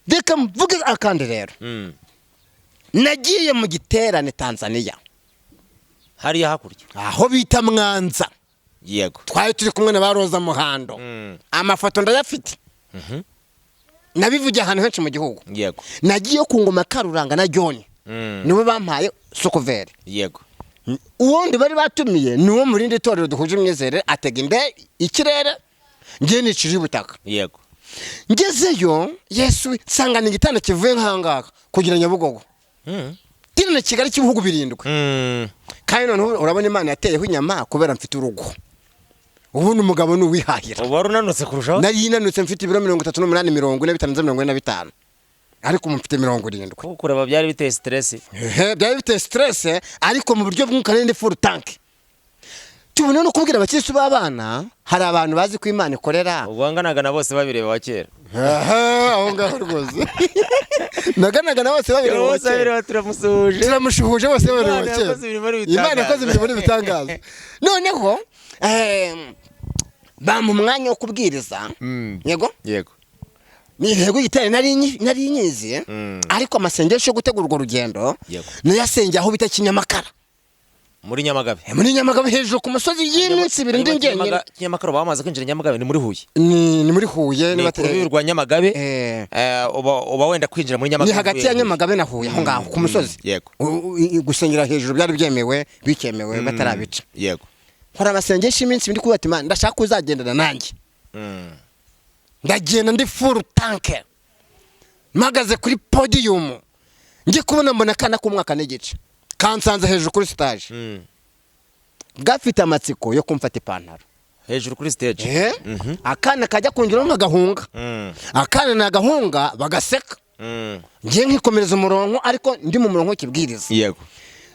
Reka mvuge akandi rero. Nagiye mu giterane Tanzania. Hariya hakurya? Aho bita Mwanza. Twari turi kumwe na ba Roza Muhando. Amafoto ndayafite, nabivugiye ahantu henshi mu gihugu. Nagiye ku ngoma Karuranga na John, nibo bampaye sukuveri. Uwundi bari batumiye ni uwo mu rindi torero duhuje imyizerere, atega inde ikirere, ngiye nicira ubutaka. Ngezeyo, Yesu, nsanga ni igitanda kivuye nk'ahangaha kugira Nyabugogo, tirane Kigali cy'ibihugu 7. Kandi noneho urabona Imana yateyeho inyama kubera mfite urugo, ubundi umugabo ni uwihahira. Ubu wari unanutse kurushaho? Nari nanutse, mfite ibiro 38, 45, 45, ariko ubu mfite 70. Kuko kureba byari biteye stress. Ehe, byari biteye stress, ariko mu buryo bw'umwuka nari ndi full tank. Tubona no kubwira abakirisitu b'abana, hari abantu bazi ko Imana ikorera. Ubwo wanganaga na bose babireba wa kera? Ehe, aho ngaho rwose naganaga na bose babireba wa Bose kera. babireba, turamusuhuje. Turamushuhuje bose babireba Imana wa kera. yakoze ibintu muri Imana yakoze ibintu muri bitangaza. Noneho bampa umwanya wo kubwiriza. Yego. Ni intego y'igitare nari nyizi, ariko amasengesho yo gutegura urwo rugendo nayasengeye aho bita Kinyamakara. Muri Nyamagabe? Muri Nyamagabe, hejuru ku musozi, y'iminsi 2 ndi njyenyine. Kinyamakara bamaze kwinjira Nyamagabe, ni muri Huye? Ni muri Huye. Ni ku rubibi rwa Nyamagabe. Uba wenda kwinjira muri Nyamagabe Ni hagati ya uvuye Huye. Nyamagabe na Huye, aho ngaho ku musozi. Gusengera hejuru byari byemewe, bikemewe batarabica. Nkora amasengesho iminsi 2, kuba ati: "Imana, ndashaka ko uzagendana nanjye." Ndagenda ndi full tank, mpagaze kuri podium, njye kubona mbona akana k'umwaka n'igice kansanze hejuru kuri stage, gafite amatsiko yo kumfata ipantaro. Hejuru kuri stage? Akana kajya kongeraho nkagahunga. Akana nagahunga bagaseka. Ngiye nkikomereza umurongo, ariko ndi mu murongo w'ikibwiriza.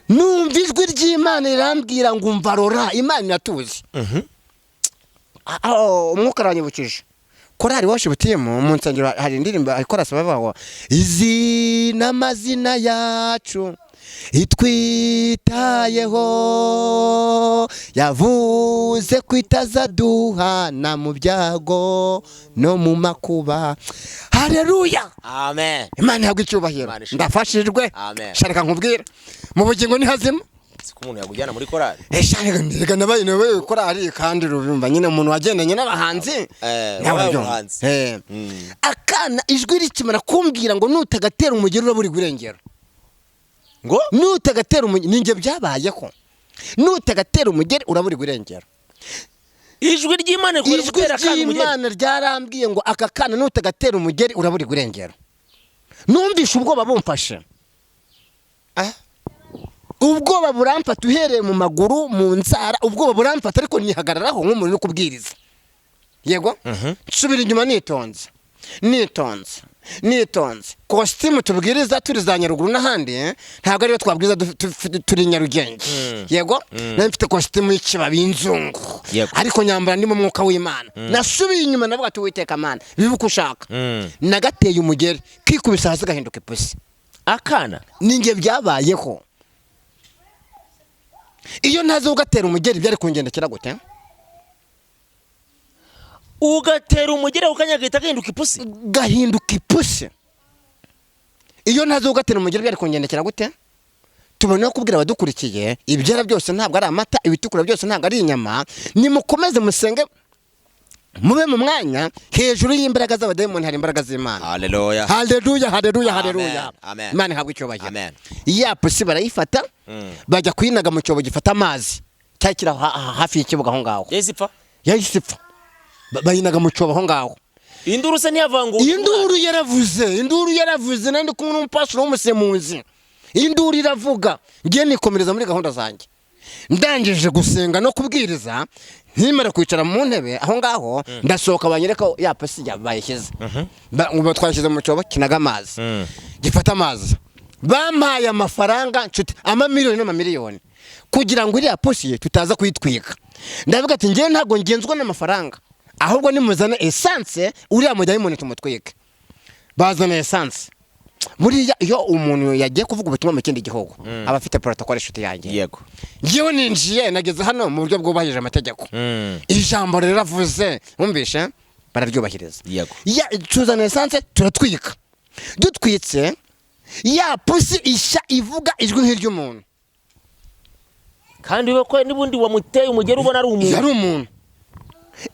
Numva ijwi ry'Imana rirambwira ngo: "Umva rora, Imana iratuzi." Ah, umwuka aranyibukije korari worship team mu nsengero, hari indirimbo ikorasi bavuga ngo: "Izi n'amazina yacu, itwitayeho, yavuze ko itazaduhana mu byago no mu makuba." Haleluya! Amen. Imana ihabwa icyubahiro. Imana ishimwe. Ndafashijwe. Amen. Shareka nkubwire, mu bugingo ni hazima. Siko umuntu yakujyana muri korari? Reka nabaye korari, kandi urumva nyine umuntu wagendanye n'abahanzi nawe Wabaye urabyumva. umuhanzi. Akana ijwi rikimara kumbwira ngo: "Nutagatera umugeri urabura irengero." Ngo? Nutagatera umugeri, ninjye byabayeho, nutagatera umugeri urabura irengero. Ijwi ry'Imana rikubwira Ijwi gutera akana umugeri? ry'Imana ryarambwiye ngo: "Aka kana nutagatera umugeri urabura irengero." Numvishe ubwoba bumfashe. Ubwoba buramfata uhereye mu maguru, mu nzara, ubwoba buramfata, ariko nihagararaho nk'umuntu uri kubwiriza. Yego, nsubira inyuma nitonze, nitonze, nitonze. Kositimu tubwiriza turi za Nyaruguru n'ahandi, ntabwo ariyo twabwiriza turi Nyarugenge. Yego, nari mfite kositimu y'ikibabi y'inzungu. Ariko nyambara ndi mu mwuka w'Imana. Nasubiye inyuma, navuga ati: "Uwiteka Mana, bibe uko ushaka." Nagateye umugeri, kikubise hasi gahinduka ipusi. Akana? Ninjye byabayeho. Iyo ntazi ugatera umugeri byari kungendekera gute? Ugatera umugeri ako kanya gahita gahinduka ipusi? Gahinduka ipusi. Iyo ntazi ugatera umugeri byari kungendekera gute? Tubona kubwira abadukurikiye, ibyera byose ntabwo ari amata, ibitukura byose ntabwo ari inyama. Nimukomeze musenge, mube mu mwanya. Hejuru y'imbaraga z'abadayimoni hari imbaraga z'Imana. Haleluya. Haleluya, haleluya, Amen, haleluya. amen. Imana ihabwa icyubahiro. Amen. Ya pusi barayifata, bajya kuyinaga mu cyobo gifata amazi cyari kiri aho hafi y'ikibuga aho ngaho. Yahise ipfa? Yahise ipfa. Bayinaga mu cyobo aho ngaho. Induru se ntiyavuga ngo? Induru yaravuze, induru yaravuze. Nari ndi kumwe n'umupasitoro w'umusemuzi, induru iravuga. Ngiye nikomereza muri gahunda zanjye. Ndangije gusenga no kubwiriza, nkimara kwicara mu ntebe aho ngaho, ndasohoka, banyereka ya pusi bayishyize. Ngo twashyize mu cyobo kinaga amazi, gifata amazi. Bampaye amafaranga, nshuti, amamiliyoni n'amamiliyoni kugira ngo iriya pusi tutaza kuyitwika. Ndavuga ati: "Ngewe ntabwo ngenzwa n'amafaranga, ahubwo nimuzane essence, uriya mudayimoni tumutwike." Bazana essence. Buriya iyo umuntu yagiye kuvuga ubutumwa mu kindi gihugu, aba afite protocol, inshuti yanjye. Ngewe ninjiye, nageze hano mu buryo bwubahirije amategeko. Ijambo rero avuze, wumvishe, bararyubahiriza. Ya, tuzana essence, turatwika. Dutwitse, ya pusi ishya ivuga ijwi nk'iry'umuntu. Kandi ko n'ubundi wamuteye umugeri ubona ari umuntu. Yari umuntu.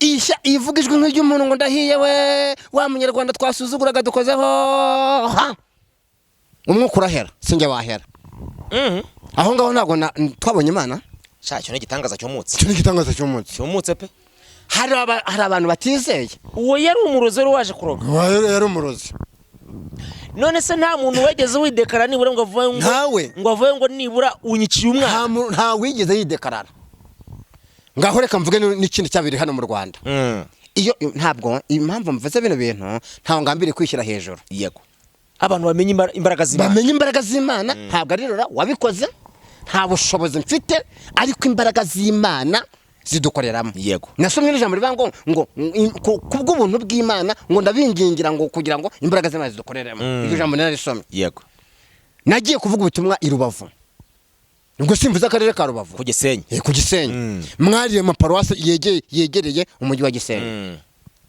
Ishya ivuga ijwi nk'iry'umuntu ngo: "Ndahiye we, wa munyarwanda twasuzuguraga dukozeho." Ha, umwuka urahera, sinjye wahera. Aho ngaho ntabwo twabonye Imana. Sha, icyo ni igitangaza cyumutse. Icyo ni igitangaza cy'umunsi. Cyumutse pe. Hari abantu batizeye. Uwo yari umurozi wari waje kuroga? Yari umurozi. None se nta muntu wegeze widekara nibura ngo avuge ngo Ntawe. ngo avuge ngo nibura unyiciye umwana? Nta wigeze yidekarara. Ngaho reka mvuge n'ikindi cyabiri hano mu Rwanda. Iyo ntabwo impamvu mvuze bino bintu, ntawe ngambiriye kwishyira hejuru. Yego, abantu bamenye imbaraga z'Imana. Bamenye imbaraga z'Imana. Ntabwo ari Rora wabikoze, nta bushobozi mfite, ariko imbaraga z'Imana zidukoreramo. Nasomye n'ijambo rivuga ngo kubw'ubuntu bw'Imana ngo ndabingingira ngo kugira ngo imbaraga z'Imana zidukoreremo. Iryo jambo nararisomye. Nagiye kuvuga ubutumwa i Rubavu, ubwo simvuze akarere ka Rubavu. Ku Gisenyi. Ku Gisenyi, mwariye amaparuwasi yegereye umujyi wa Gisenyi.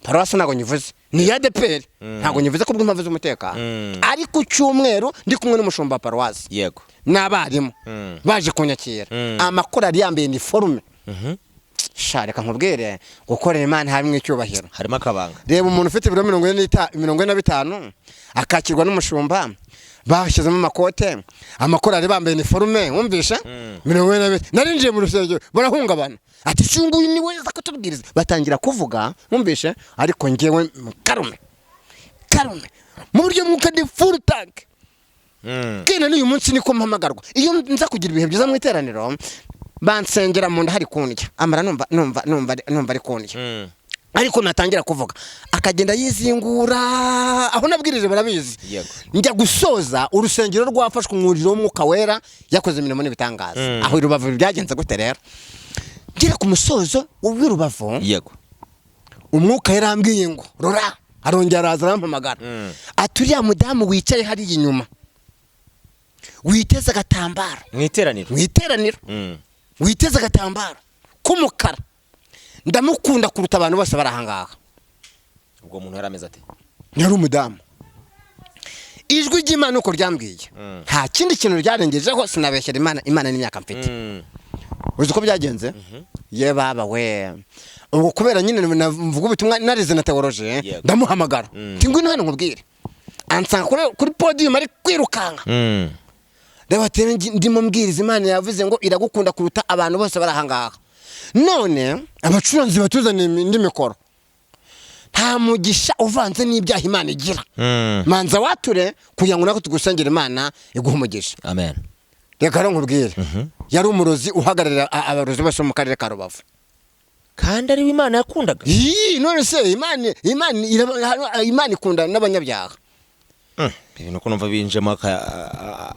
Paruwasi ntabwo nyivuze, ni iya ADEPR, ntabwo nyivuze kubw'impamvu z'umutekano. Ariko cyumweru ndi kumwe n'umushumba wa paruwasi n'abarimu baje kunyakira, amakorali yambaye iniforume. Sha, reka nkubwire, gukorera Imana harimo icyubahiro. Harimo akabanga. Reba umuntu ufite ibiro 45 akakirwa n'umushumba, bashyizemo amakote, amakorali bambaye iniforume, wumvisha 45. Narinjiye mu rusengero barahungabana, ati: "Si uyu nguyu ni weza kutubwiriza?" Batangira kuvuga, wumvishe, ariko ngewe karume karume mu buryo mwuka ni full tank. Kena n'uyu munsi niko mpamagarwa. Iyo nza kugira ibihe byiza mu iteraniro, bansengera mu nda hari kundya, amara numva ari kundya. Ariko natangira kuvuga akagenda yizingura. Aho nabwirije barabizi. Njya gusoza, urusengero rwafashwe umuriro w'Umwuka Wera, yakoze imirimo n'ibitangaza. Aho i Rubavu byagenze gute rero? Ngera ku musozo w'i Rubavu, Umwuka yarambwiye ngo: "Rora." Arongera araza arampamagara, ati: "Uriya mudamu wicaye hariya inyuma witeze agatambaro." Mu iteraniro? Mu iteraniro. "Witeze agatambaro k'umukara, ndamukunda kuruta abantu bose bari ahangaha." Ubwo muntu yari ameze ate? Yari umudamu. Ijwi ry'Imana uko ryambwiye, nta kindi kintu ryarengejeho, sinabeshyera Imana, Imana n'imyaka mfite. Uzi uko byagenze? Ye baba we, ubwo kubera nyine mvuga ubutumwa narize na théologie, ndamuhamagara, nti: "Ngwino hano nkubwire." Ansanga kuri podium ari kwirukanka. Reba, ati: "Ndimo mbwiriza, Imana yavuze ngo iragukunda kuruta abantu bose bari ahangaha. None abacuranzi batuzaniye indi mikoro. Nta mugisha uvanze n'ibyaha Imana igira. Manza wature kugira ngo natwe tugusengere, Imana iguhe umugisha." Amen. Reka rero nkubwire, yari umurozi uhagararira abarozi bose bo mu karere ka Rubavu. Kandi ariwe Imana yakundaga? Yii, none se Imana ikunda n'abanyabyaha. Ibintu ko numva binjemo aka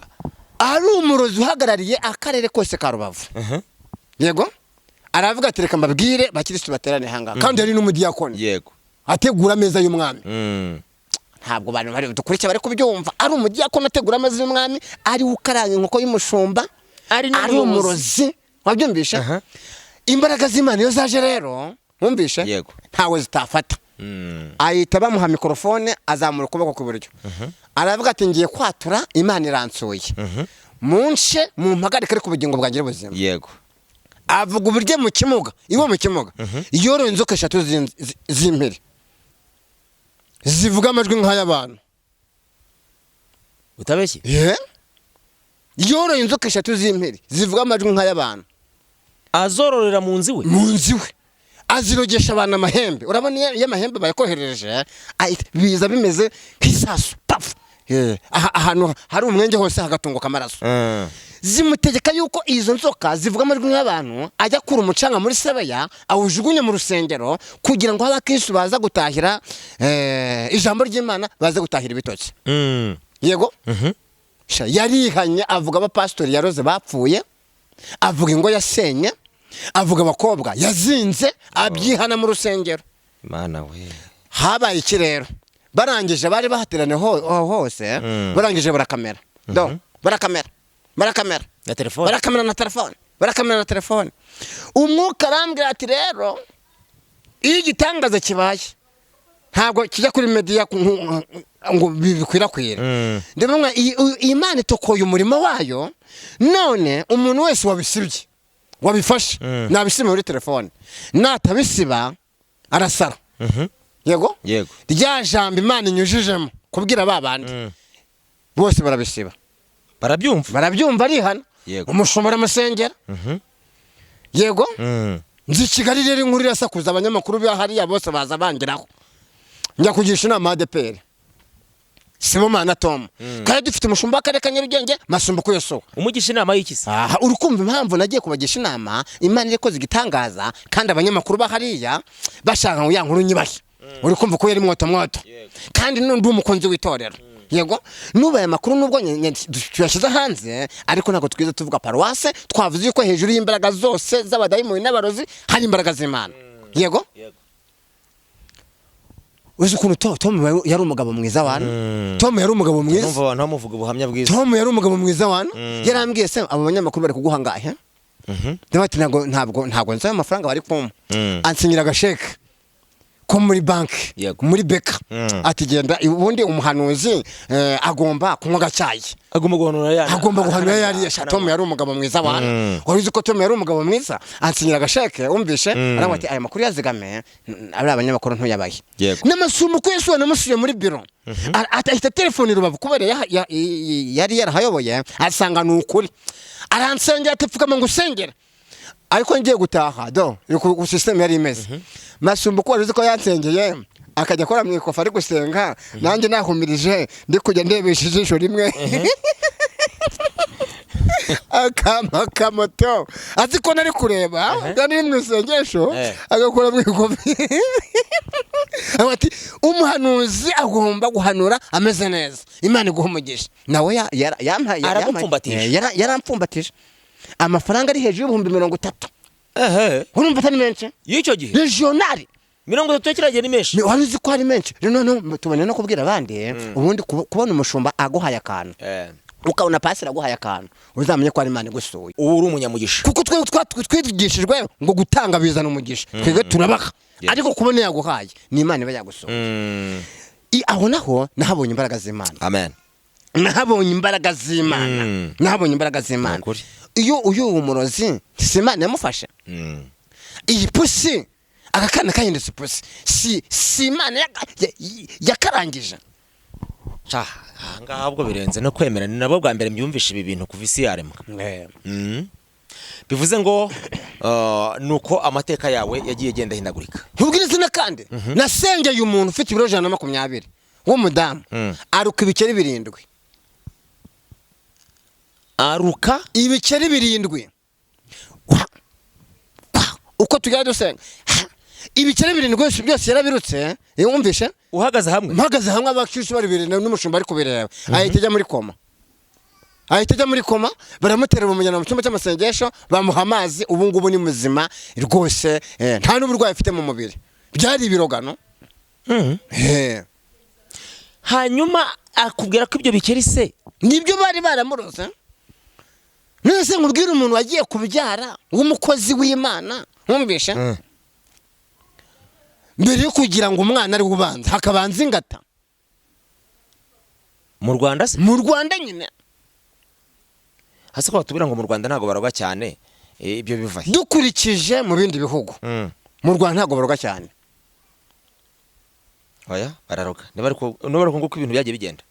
Ari umurozi uhagarariye akarere kose ka Rubavu. Yego, aravuga ati: "Reka mbabwire bakirisitu baterane ahangaha." Kandi yari n'umudiyakoni, ategura ameza y'umwami. Ntabwo abantu bari dukurikiye bari kubyumva. Ari umudiyakoni ategura ameza y'umwami, ari we ukaranga inkoko y'umushumba, ari ari n'umuyobozi. Umurozi, wabyumvishe? Aha. Imbaraga z'Imana iyo zaje rero, wumvishe, ntawe zitafata. Ahita bamuha mikorofone, azamura ukuboko kw'iburyo, aravuga ati: "Ngiye kwatura, Imana iransuye." Munce mumpagarike, ariko ubugingo bwanjye buzima. Avuga uburyo mu kimuga, iwe mu kimuga, yoroye inzoka eshatu z'impiri zivuga amajwi nk'ay'abantu. Utabeshye? Ye, yoroye inzoka eshatu z'impiri zivuga amajwi nk'ay'abantu. Azororera mu nzu iwe? Mu nzu iwe, azirogesha abantu amahembe. Urabona iyo amahembe bayakoherereje, biza bimeze nk'isasu, pafu. Ahantu hari umwenge hose hagatunguka amaraso. Zimutegeka yuko izo nzoka zivuga amajwi nk'abantu, ajya akura umucanga muri sebeya awujugunye mu rusengero, kugira ngo abakristu baza gutahira ijambo ry'Imana baze gutahira ibitoki. Yego. Sha, yarihanye, avuga abapasitori yaroze bapfuye, avuga ingo yasenye, avuga abakobwa yazinze, abyihana mu rusengero. Mana we! Habaye iki rero? Barangije, bari bahateraniye hose, barangije barakamera, do barakamera, barakamera Na telefone. Barakamera na telefone, barakamera na telefone. Umwuka arambwira ati: "Rero iyo igitangaza kibaye, ntabwo kijya kuri media ngo bikwirakwire." Ndabona iyi Mana itokoye umurimo wayo. None umuntu wese wabisibye, wabifashe, nabisiba muri telefone, natabisiba arasara. Yego. Rya jambo Imana inyujijemo kubwira ba bandi, bose barabisiba. Barabyumva. Barabyumva, arihana. Umushumba aramusengera. Yego. Nzi i Kigali rero, inkuru irasakuza, abanyamakuru ba hariya bose baza bangeraho. Njya kugisha inama ADEPR Sibomana Tom, kandi dufite umushumba w'akarere ka Nyarugenge, Masumbuko Yosuwa. Umugisha inama y'iki se? Aha uri kumva impamvu nagiye kubagisha inama. Imana iri koze igitangaza, kandi abanyamakuru ba hariya bashaka ngo ya nkuru nyibahe. Uri kumva ko yari mwoto mwoto, kandi n'undi umukunzi w'itorero. Yego, nubaye amakuru nubwo tuyashyize hanze, ariko ntabwo twize tuvuga paruwase. Twavuze yuko hejuru y'imbaraga zose z'abadayimoni n'abarozi hari imbaraga z'Imana. Yego. Uzi ukuntu Tom yari umugabo mwiza wana? Tom yari umugabo mwiza. Numva abantu bamuvuga ubuhamya bwiza. Tom yari umugabo mwiza wana. Yarambwiye: "Se abo banyamakuru bari kuguha ngahe?" Ndavuga ati: Ntabwo nzi ayo mafaranga bari kumpa." Ansinyira agasheke ko muri banki, muri BK. Ati: "Genda, ubundi umuhanuzi agomba kunywa agacyayi." Agomba guhanura yana. Agomba guhanura yariye. Sha, Tom yari umugabo mwiza wana. Wari uzi ko Tom yari umugabo mwiza? Ansinyira agasheke, wumvishe, aravuga ati: "Aya makuru yazigame, ari abanyamakuru ntuyabahe." N'amasumo ko Yesu namusuye muri biro, ahita telefone Rubavu kubera yari yarahayoboye, asanga ni ukuri. Aransengera, ati: "Pfukama ngo usengere." Ariko ngiye gutaha, do uko system yari imeze, Masumbu ko wari uzi ko yansengeye, akajya akora mu ikofa ari gusenga, nanjye nahumirije, ndi kujya ndebesha ijisho rimwe, akampa akamoto azi ko nari kureba kandi iri mu isengesho. Agakora mu ikofi. Avuga ati: "Umuhanuzi agomba guhanura ameze neza, Imana iguha umugisha." Nawe yampaye Aragupfumbatisha. Yarampfumbatije amafaranga ari hejuru y'ibihumbi 30. Urumva atari menshi? Y'icyo gihe? Regional. 30 kiriya gihe ni menshi. Wari uzi ko ari menshi? Rero noneho tubone no kubwira abandi, ubundi kubona umushumba aguhaye akantu, ukabona pasire aguhaye akantu, uzamenye ko ari Imana igusuye. Ubu uri umunyamugisha. Kuko twe twigishijwe ngo gutanga bizana umugisha, twebwe turabaha. Ariko kubona yaguhaye ni Imana iba yagusuye. Aho naho nahabonye imbaraga z'Imana. Amen. Nahabonye imbaraga z'Imana. Nahabonye imbaraga z'Imana. Nukuri. Iyo uyu umurozi, si Imana yamufashe? Iyi pusi, aka kana kahindutse ipusi, si Imana yakarangije? Ca, ahangaha ubwo birenze no kwemera. Ni nabwo bwa mbere mbyumvishe ibi bintu kuva isi yaremwa. Bivuze ngo ni uko amateka yawe yagiye agenda ahindagurika. Ntubwire izina. Kandi nasengeye umuntu ufite ibiro 120 w'umudamu, aruka ibikeri 7. Aruka? Ibikeri 7. Wa, uko tugenda dusenga. Ha, ibikeri 7 byose byose yarabirutse. Wumvishe? Uhagaze hamwe? Mpagaze hamwe, abakristo bari bireba n'umushumba ari kubireba. Ahita ajya muri koma, ahita ajya muri koma. Baramutera, bamujyana mu cyumba cy'amasengesho, bamuha amazi. Ubu ngubu ni muzima rwose, nta n'uburwayi afite mu mubiri. Byari ibirogano. Hanyuma akubwira ko ibyo bikeri se? Nibyo bari baramuroze. None se nkubwire umuntu wagiye kubyara w'umukozi w'Imana, wumvishe, mbere yo kugira ngo umwana ari ubanza hakabanza ingata? Mu Rwanda se? Mu Rwanda nyine. Hasi ko batubwira ngo mu Rwanda ntabwo baroga cyane, ibyo biva he? Dukurikije mu bindi bihugu, mu Rwanda ntabwo baroga cyane. Oya, bararoga. Niba ariko nguko ibintu byagiye bigenda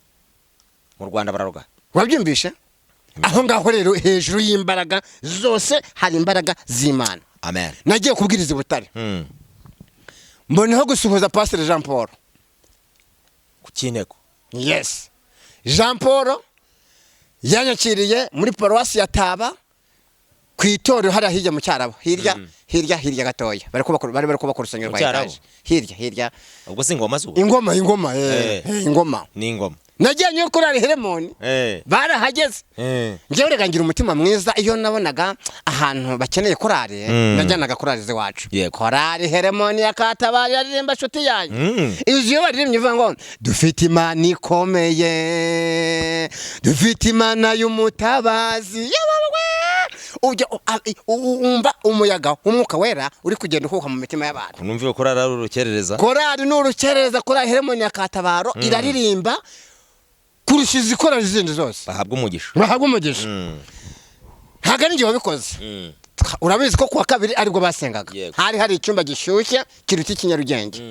mu Rwanda, bararoga. Wabyumvishe aho ngaho rero, hejuru y'imbaraga zose hari imbaraga z'Imana. Amen. Nagiye kubwiriza i Butare, mboneho gusuhuza Pasiteri Jean Paul. Ku cy'inteko? Yes, Jean Paul yanyakiriye muri paruwasi ya Taba ku itorero hariya hirya mu Cyarabo, hirya hirya hirya gatoya, bari kubaka urusengero Mu rwa Cyarabu? etaje hirya hirya. Ubwo si ingoma zubu? Ingoma, ingoma, eh. Ingoma. Ni ingoma. Najyanye korali Heremoni, barahageze. Njyewe reka ngira umutima mwiza, iyo nabonaga ahantu bakeneye korali, najyanaga korali z'iwacu. Korali Heremoni ya Katabari aririmba, nshuti yanjye. Izi iyo baririmbye ivuga ngo dufite Imana ikomeye, dufite Imana y'umutabazi. Yebawe! Ujya wumva umuyaga w'Umwuka Wera uri kugenda uhuha mu mitima y'abantu. Numva ko ari urukerereza. Korali ni urukerereza. Korali Heremoni ya Katabaro iraririmba kurusha izi korali zindi zose. Bahabwa umugisha. Bahabwa umugisha. Ntabwo ari njye wabikoze. Urabizi ko kuwa kabiri aribwo basengaga. Hari hari icyumba gishyushye kiruta ikinyarugenge,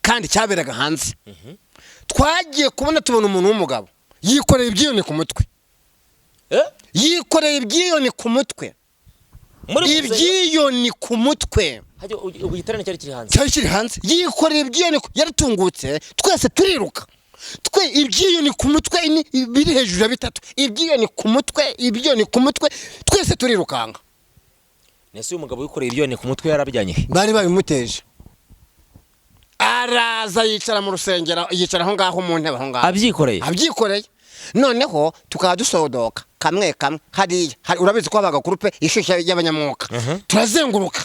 kandi cyaberaga hanze. Twagiye kubona tubona umuntu w'umugabo yikoreye ibyiyoni ku mutwe. Yikoreye ibyiyoni ku mutwe. Muri Ibyiyoni ku mutwe. Hajya ubu igiterane cyari kiri hanze? Cyari kiri hanze. Yikoreye ibyiyoni, yaratungutse, twese turiruka. Twe ibyiyoni ku mutwe biri hejuru ya bitatu, ibyiyoni ku mutwe, ibyiyoni ku mutwe, twese turirukanka. Nese uyu mugabo wikoreye ibyoni ku mutwe yarabijyanye he? Bari babimuteje, araza yicara mu rusengero, yicara aho ngaho mu ntebe aho ngaho. Abyikoreye? Abyikoreye. Noneho tukaba dusodoka kamwe kamwe hariya. Urabizi ko habaga groupe ishyushye y'abanyamwuka. Turazenguruka,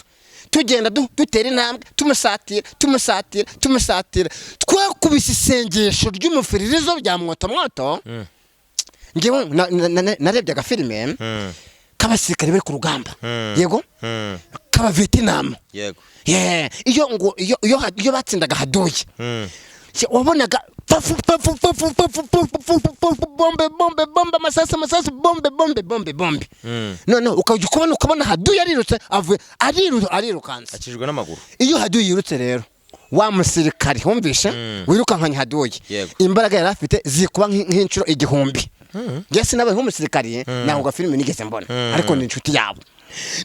tugenda dutera intambwe, tumusatira, tumusatira, tumusatira. Twakubise isengesho ry'umufiririzo bya mwoto mwoto. Ngewe narebye agafilime k'abasirikare bari ku rugamba, yego, k'abavietinamu. Yeah, iyo ngo iyo batsindaga haduye, wabonaga pafu pafu pafu pafu pafu pafu pafu, bombe bombe bombe, amasasu amasasu, bombe bombe bombe bombe. Noneho ukajya ukubona ukabona haduye arirutse, avuye arirukanse. Akijwe n'amaguru. Iyo haduye yirutse rero, wa musirikare wumvishe wirukankanye haduye, imbaraga yari afite zikuba nk'inshuro 1000. Njye sinabaye nk'umusirikare, ntabwo gafilime nigeze mbona, ariko ni inshuti yabo.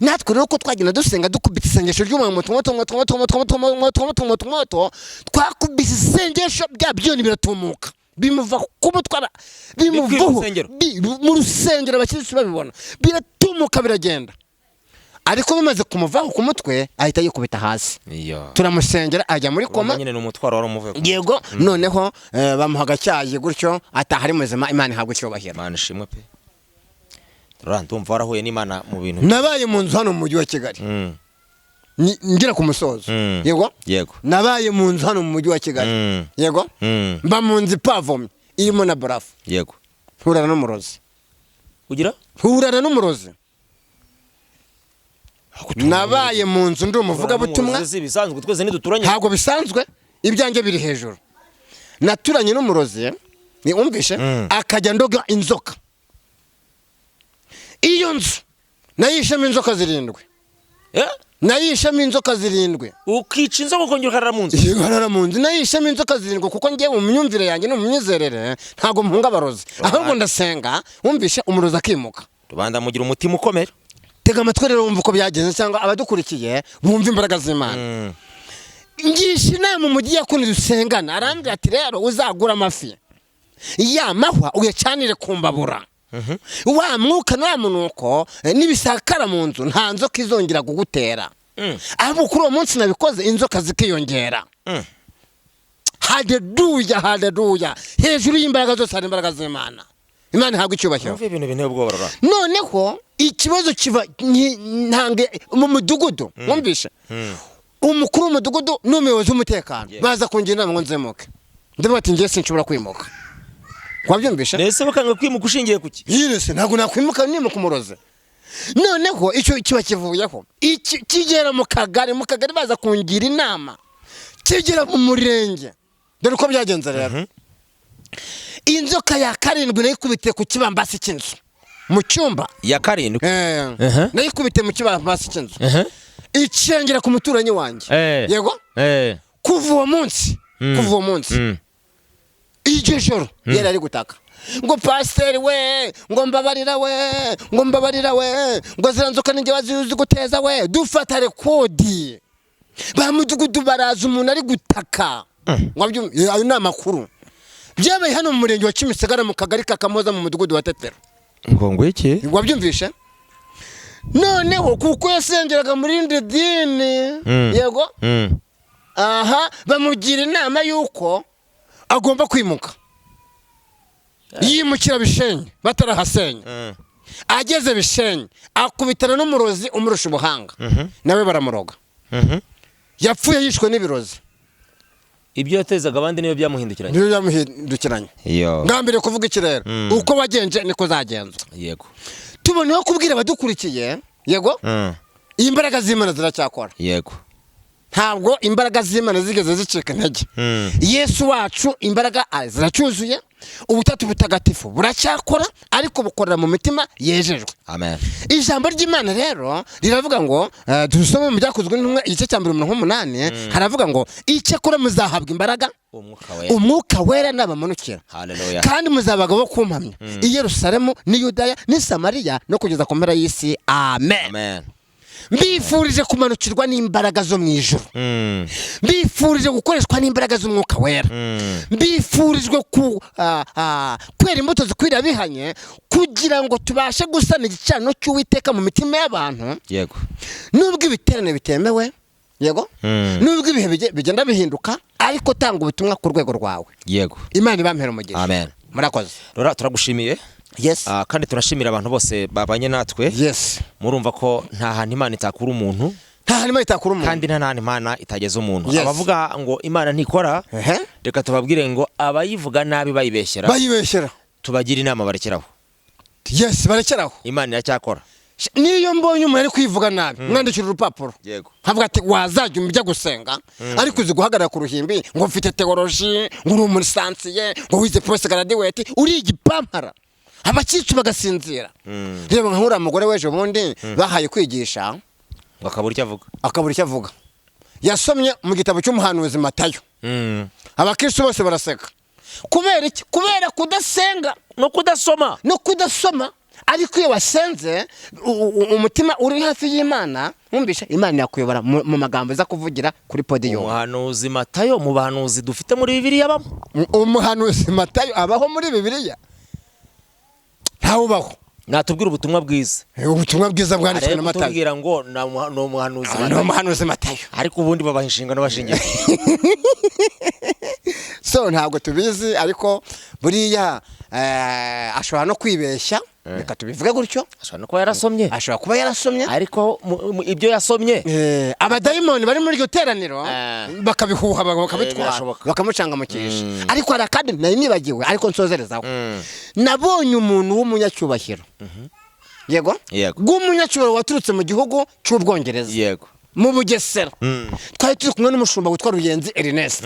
Natwe rero ko twagenda dusenga, dukubita isengesho ry'umwoto mwoto mwoto mwoto mwoto mwoto mwoto mwoto mwoto mwoto, twakubise isengesho, bya byoni biratumuka, bimuva ku mutwe, bimuvaho. Rusengero? Mu rusengero, abakirisitu babibona, biratumuka biragenda, ariko bimaze kumuvaho ku mutwe ahita yikubita hasi. Iyo. Turamusengera ajya muri koma. Urumva nyine ni umutwaro wari umuvuye ku mutwe. Yego, noneho bamuha agacyayi gutyo, ataha ari muzima. Imana ihabwa icyubahiro. Imana ishimwe pe. Rora, ndumva warahuye n'Imana mu bintu. Nabaye mu nzu hano mu mujyi wa Kigali. Ngera ku musozo. Yego. Yego. Nabaye mu nzu hano mu mujyi wa Kigali. Yego. Mba mu nzu ipavomye irimo na barafu. Nturana n'umurozi. Ugira? Nturana n'umurozi. Nabaye mu nzu ndi umuvugabutumwa. Si ibisanzwe, twese ntiduturanye. Ntabwo bisanzwe, ibyanjye biri hejuru. Naturanye n'umurozi, ni umvishe, akajya ndoga inzoka. Iyo nzu nayishemo inzoka zirindwi. Eh? Nayishemo inzoka zirindwi. Ukica inzoka ukongera ukarara mu nzu? Nkarara mu nzu. Nayishemo inzoka zirindwi kuko ngewe mu myumvire yanjye no mu myizerere ntabwo mpunga abarozi, ahubwo ndasenga, wumvishe, umurozi akimuka. Rubanda mugira umutima ukomera. Tega amatwi rero wumva uko byagenze, cyangwa abadukurikiye bumva imbaraga z'Imana. Ngisha inama umudiyakoni dusengana, arambwira ati: "Rero uzagura amafi ya mahwa uyacanire ku mbabura, wa mwuka na wa munuko n'ibisakara mu nzu, nta nzoka izongera kugutera." Ahubwo kuri uwo munsi nabikoze, inzoka zikiyongera. Haleluya, haleluya! Hejuru y'imbaraga zose hari imbaraga z'Imana. Imana ihabwa icyubahiro. Numva ibintu binteye ubwoba, Rora. Noneho ikibazo kiva ntange mu mudugudu, wumvishe, umukuru w'umudugudu n'umuyobozi w'umutekano baza kungira inama ngo nzemuke. Ndavuga ati: "Ngiye sinshobora kwimuka." Wabyumvishe? Nese bakanga kwimuka ushingiye kuki? Yirese, ntabwo nakwimuka nimuka umurozi. Noneho icyo kiba kivuyeho, iki kigera mu kagari, mu kagari baza kungira inama, kigera mu murenge. Dore uko byagenze rero: inzoka ya karindwi nayikubitiye ku kibambasi cy'inzu. Mu cyumba. Ya karindwi. Nayikubite mu kibambasi cy'inzu, icengera ku muturanyi wanjye. Yego. Kuva uwo munsi, kuva uwo munsi, iryo joro yari ari gutaka ngo: "Pasiteri we, ngo mbabarira we, ngo mbabarira we, ngo ziriya nzoka ninjye wazizi guteza we." Dufata record, ba mudugudu baraza, umuntu ari gutaka. Ngo ayo ni amakuru byabaye hano mu Murenge wa Kimisagara, mu Kagari ka Kamoza, mu Mudugudu wa Tetero. Ngo iki? Wabyumvishe? Noneho kuko yasengeraga muri rindi dini, yego, aha bamugira inama y'uko agomba kwimuka, yimukira Bishenyi batarahasenya. Ageze Bishenyi akubitana n'umurozi umurusha ubuhanga, nawe baramuroga. Yapfuye yishwe n'ibirozi. Ibyo yatezaga abandi niyo byamuhindukiranye. Niyo byamuhindukiranye. Iyo. Ngambere kuvuga iki rero? Uko wagenje niko zagenzwa. Tuboneyeho kubwira abadukurikiye, yego, imbaraga z'Imana ziracyakora. Ntabwo imbaraga z'Imana zigeze zicika intege. Yesu wacu imbaraga ziracyuzuye, Ubutatu Butagatifu buracyakora, ariko bukorera mu mitima yejejwe. Amen. Ijambo ry'Imana rero riravuga ngo, dusome mu Byakozwe n'Intumwa igice cya 1 umurongo w'umunani, haravuga ngo: "Icyakora muzahabwa imbaraga Umwuka Wera Umwuka Wera nabamanukira, Haleluya. kandi muzaba abagabo bo kumpamya i Yerusalemu n'i Yudaya n'i Samariya no kugeza ku mpera y'isi." Amen. Amen. Mbifurije kumanukirwa n'imbaraga zo mu ijuru. Mbifurije gukoreshwa n'imbaraga z'Umwuka Wera. Mbifurijwe kwera imbuto zikwiriye abihanye, kugira ngo tubashe gusana igicaniro cy'Uwiteka mu mitima y'abantu. Nubwo ibiterane bitemewe, yego, nubwo ibihe bigenda bihinduka, ariko tanga ubutumwa ku rwego rwawe. Imana ibampera umugisha. Amen. Murakoze. Rora, turagushimiye. Yes. Kandi turashimira abantu bose babanye natwe. Murumva ko nta hantu Imana itakura umuntu. Nta hantu Imana itakura umuntu. Kandi nta hantu Imana itageza umuntu. Yes. Abavuga ngo Imana ntikora, reka tubabwire ngo abayivuga nabi bayibeshyera. Bayibeshyera. Tubagire inama barekeraho. Yes, barekeraho. Imana iracyakora. Niyo mbonye umuntu ari kwivuga nabi, mwandikira urupapuro, nkavuga ati: "Wazajya ujya gusenga, ariko uzi guhagarara ku ruhimbi ngo mfite théologie, ngo uri umulicencié, ngo wize post graduate, uri igipampara." Abakristu bagasinzira. Reba nka uriya mugore w'ejo bundi bahaye kwigisha, ngo akabura icyo avuga. Akabura icyo avuga. Yasomye mu gitabo cy'umuhanuzi Matayo, abakristu bose baraseka. Kubera iki? Kubera kudasenga. No kudasoma. No kudasoma. Ariko iyo wasenze, umutima uri hafi y'Imana, wumvishe Imana yakuyobora mu magambo iza kuvugira kuri podium. Umuhanuzi Matayo mu bahanuzi dufite muri Bibiliya bamo? Umuhanuzi Matayo abaho muri Bibiliya? Ntawubaho. Natubwira ubutumwa bwiza. Ubutumwa bwiza bwanditswe arebe na Matayo. Kutubwira ngo ni umuhanuzi Ni Matayo. umuhanuzi Matayo. Ariko ubundi babaha inshingano bashingiye So ntabwo tubizi, ariko buriya ashobora no kwibeshya, reka tubivuge gutyo. Ashobora no kuba yarasomye. Ashobora kuba yarasomye. Ariko ibyo yasomye, abadayimoni bari muri iryo teraniro bakabihuha, bakabitwara, Birashoboka. bakamucangamukisha. Ariko hari akandi nari nibagiwe, ariko nsozerezaho. Nabonye umuntu w'umunyacyubahiro, yego, Yego. w'umunyacyubahiro waturutse mu gihugu cy'Ubwongereza, mu Bugesera. Twari turi kumwe n'umushumba witwa Ruyenzi Ernest.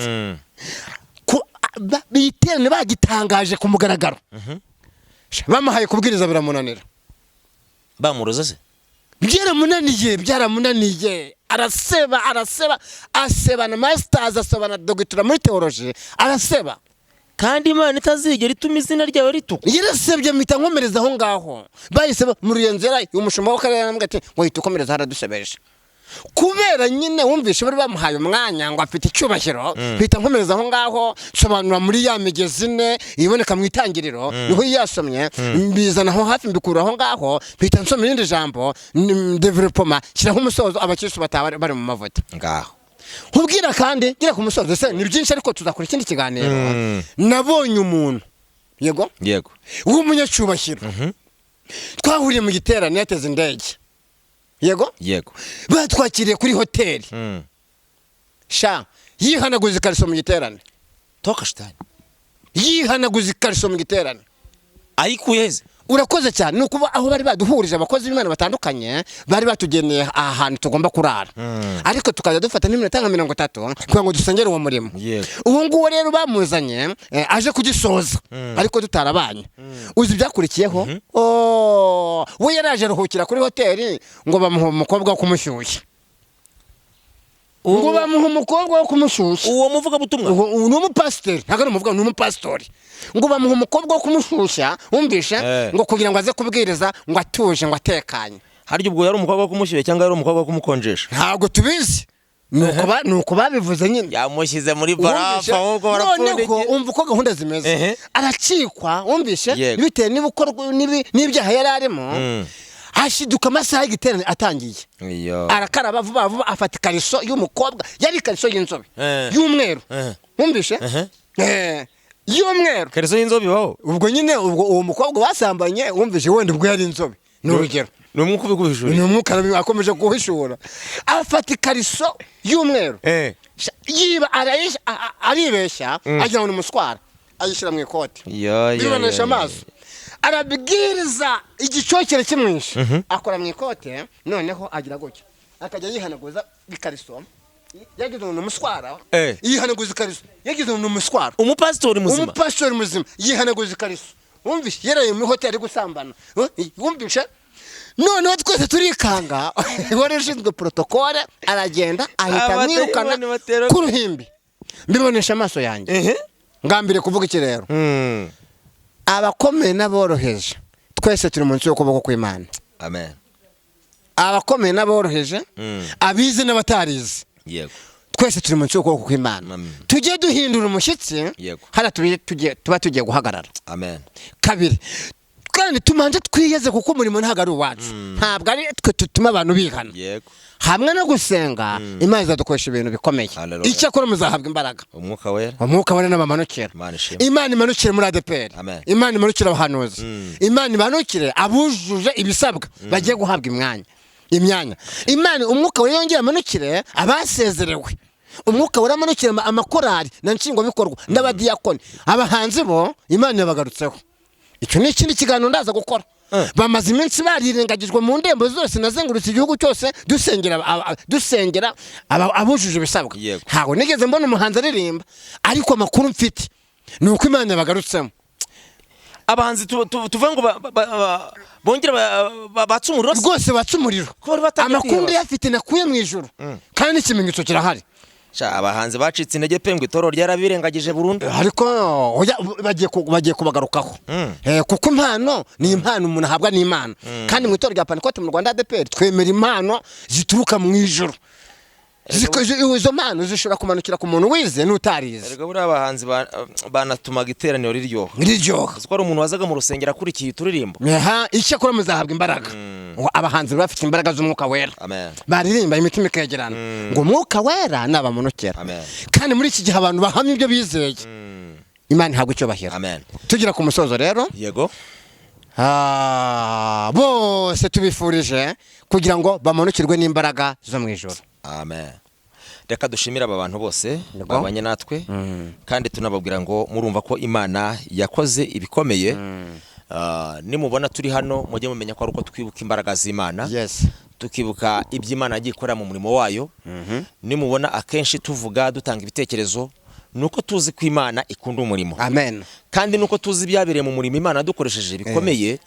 Iterane bagitangaje ku mugaragaro, bamuhaye kubwiriza biramunanira. Bamuroze se? Byaramunaniye, byaramunaniye, araseba, araseba, aseba na masters, aseba na doctorat muri théologie, araseba. Kandi Imana itazigera ituma izina ryawe ritukwa. Yarasebye, mpita nkomereza aho ngaho. Bahise mu Ruyenzera, umushumba w'akarere aramubwira ati ngo hita ukomereza, haradusebeje, kubera nyine wumvishe bari bamuhaye umwanya ngo afite icyubahiro. Mpita nkomereza aho ngaho, nsobanura muri ya migezi ine iboneka mu Itangiriro, niho yasomye, mbizana aho hafi, mbikura aho ngaho, mpita nsoma irindi jambo développement, shyiraho umusozo, abakirisitu bataha bari mu mavuta. Ngaho. Nkubwira kandi ngira ku musozo se, ni byinshi ariko tuzakora ikindi kiganiro. Nabonye umuntu, yego, w'umunyacyubahiro twahuriye mu giterane, yateze indege, yego, batwakiriye kuri hoteli. Sha, yihanaguza ikariso mu giterane. Toka shitani. Yihanaguza ikariso mu giterane. Ayikuye heze? Urakoze cyane. Ni ukuba aho bari baduhurije abakozi b'Imana batandukanye, bari batugeneye ahantu tugomba kurara, ariko tukajya dufata n'iminota nka 30 kugira ngo dusengere uwo murimo. Uwo nguwo rero bamuzanye aje kugisoza, ariko tutarabanye. Uzi ibyakurikiyeho? Oh, we yaraje aruhukira kuri hoteli, ngo bamuha umukobwa wo kumushyushya, ngo bamuha umukobwa wo kumushyushya. Uwo muvugabutumwa? Uwo ni umupasiteri, ntabwo ari umuvuga, ni umupasitori. Ngo bamuha umukobwa wo kumushyushya, wumvishe? Ngo kugira ngo aze kubwiriza ngo atuje, ngo atekanye. Harya ubwo yari umukobwa wo kumushyushya cyangwa yari umukobwa wo kumukonjesha? Ntabwo tubizi, ni uko babivuze nyine. Yamushyize muri Wumvishe? barafu ahubwo Noneho barapfundikiye. umva uko gahunda zimeze. Aracikwa, wumvishe? Yego. Bitewe n'ibyaha yari arimo, ashiduka amasaha y'igiterane atangiye. Iyo. Arakaraba vuba vuba, afata ikariso y'umukobwa, yari ikariso y'inzobe y'umweru. Wumvishe? Y'umweru. Kariso y'inzobe ibaho? Ubwo nyine ubwo uwo mukobwa basambanye, wumvishe, wenda ubwo yari inzobe, ni urugero. Ni umwuka ubiguhishuriye. Ni umwuka akomeje guhishura. Afata ikariso y'umweru, yiba, aribeshya agira ngo ni umuswara, ayishyira mu ikote. Yo, yo, Bibonesha yo, yo. amaso, arabwiriza igicokere kimwishe, akora mu ikote, noneho agira gutya akajya yihanaguza ikariso, yagize ngo ni umuswara. Yihanaguza ikariso, yagize ngo ni umuswara. Umupasitori muzima? Umupasitori muzima yihanaguza ikariso, wumvishe? Yaraye muri hoteli ari gusambana. Wumvishe? Noneho twese turikanga. Wari ushinzwe protocole aragenda ahita Abadayimoni amwirukana batera- ku ruhimbi, mbibonesha amaso yanjye. Ngambire kuvuga iki rero? Abakomeye n'aboroheje twese turi munsi y'ukuboko kw'Imana. Amen. Abakomeye n'aboroheje, abize n'abatarize, twese turi munsi y'ukuboko kw'Imana. Amen. Tujye duhindura umushyitsi hariya tuba tugiye guhagarara. Amen. Kabiri kandi tumanze twiyeze, kuko umurimo ntabwo ari uwacu, ntabwo ari twe tutuma abantu bihana. Hamwe no gusenga, Imana izadukoresha ibintu bikomeye. Hallelujah. Icyakora muzahabwa imbaraga. Umwuka Wera. Umwuka Wera n'abamanukira. Imana ishimwe. Imana imanukire muri ADEPR. Amen. Imana imanukire abahanuzi. Imana imanukire abujuje ibisabwa bagiye guhabwa imyanya. Imana, Umwuka Wera yongere amanukire abasezerewe. Umwuka Wera amanukire amakorali na nshingwabikorwa n'abadiyakoni. Abahanzi bo Imana yabagarutseho, icyo ni ikindi kiganiro ndaza gukora. Bamaze iminsi barirengagijwe mu ndembo zose nazengurutse igihugu cyose dusengera dusengera abujuje ibisabwa. Ntabwo nigeze mbona umuhanzi aririmba, ariko amakuru mfite ni uko Imana yabagarutsemo. Abahanzi tuvuge ngo bongere batse umuriro se? Rwose batse umuriro. Ko bari batangiye Amakuru kwiheba. ndayafite nakuye mu ijuru, kandi n'ikimenyetso kirahari. Sha, abahanzi bacitse intege pe, ngo itorero ryarabirengagije burundu. Ariko oya, bagiye kubagarukaho. Kuko impano ni impano umuntu ahabwa n'Imana, kandi mu itorero rya Pantekote mu Rwanda, ADEPR, twemera impano zituruka mu ijuru. Izo mpano zishobora kumanukira ku muntu wize n'utarize. Erega buriya abahanzi banatumaga iteraniro riryoha. Riryoha. Uzi ko hari umuntu wazaga mu rusengero akurikiye uturirimbo? Aha, icyakora muzahabwa imbaraga. Ngo abahanzi baba bafite imbaraga z'Umwuka Wera. Amen. Baririmba imitima ikegerana, ngo Umwuka Wera nabamanukira. Amen. Kandi muri iki gihe abantu bahamya ibyo bizeye, Imana ihabwa icyubahiro. Amen. Tugera ku musozo rero. Yego. Bose tubifurije kugira ngo bamanukirwe n'imbaraga zo mu ijuru. Amen. Reka dushimire aba bantu bose Yego. babanye natwe, kandi tunababwira ngo murumva ko Imana yakoze ibikomeye. Nimubona turi hano, mujye mumenya ko ari uko twibuka imbaraga z'Imana, tukibuka ibyo Imana yagiye ikorera mu murimo wayo. Nimubona akenshi tuvuga, dutanga ibitekerezo, ni uko tuzi ko Imana ikunda umurimo. Amen. Kandi nuko tuzi ibyabereye mu murimo Imana dukoresheje bikomeye,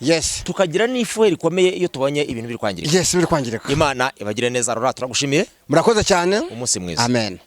tukagira n'ifuhe rikomeye iyo tubonye ibintu biri kwangirika. Yes, biri kwangirika. Imana ibagire neza. Rora, turagushimiye. Murakoze cyane. Umunsi mwiza. Amen.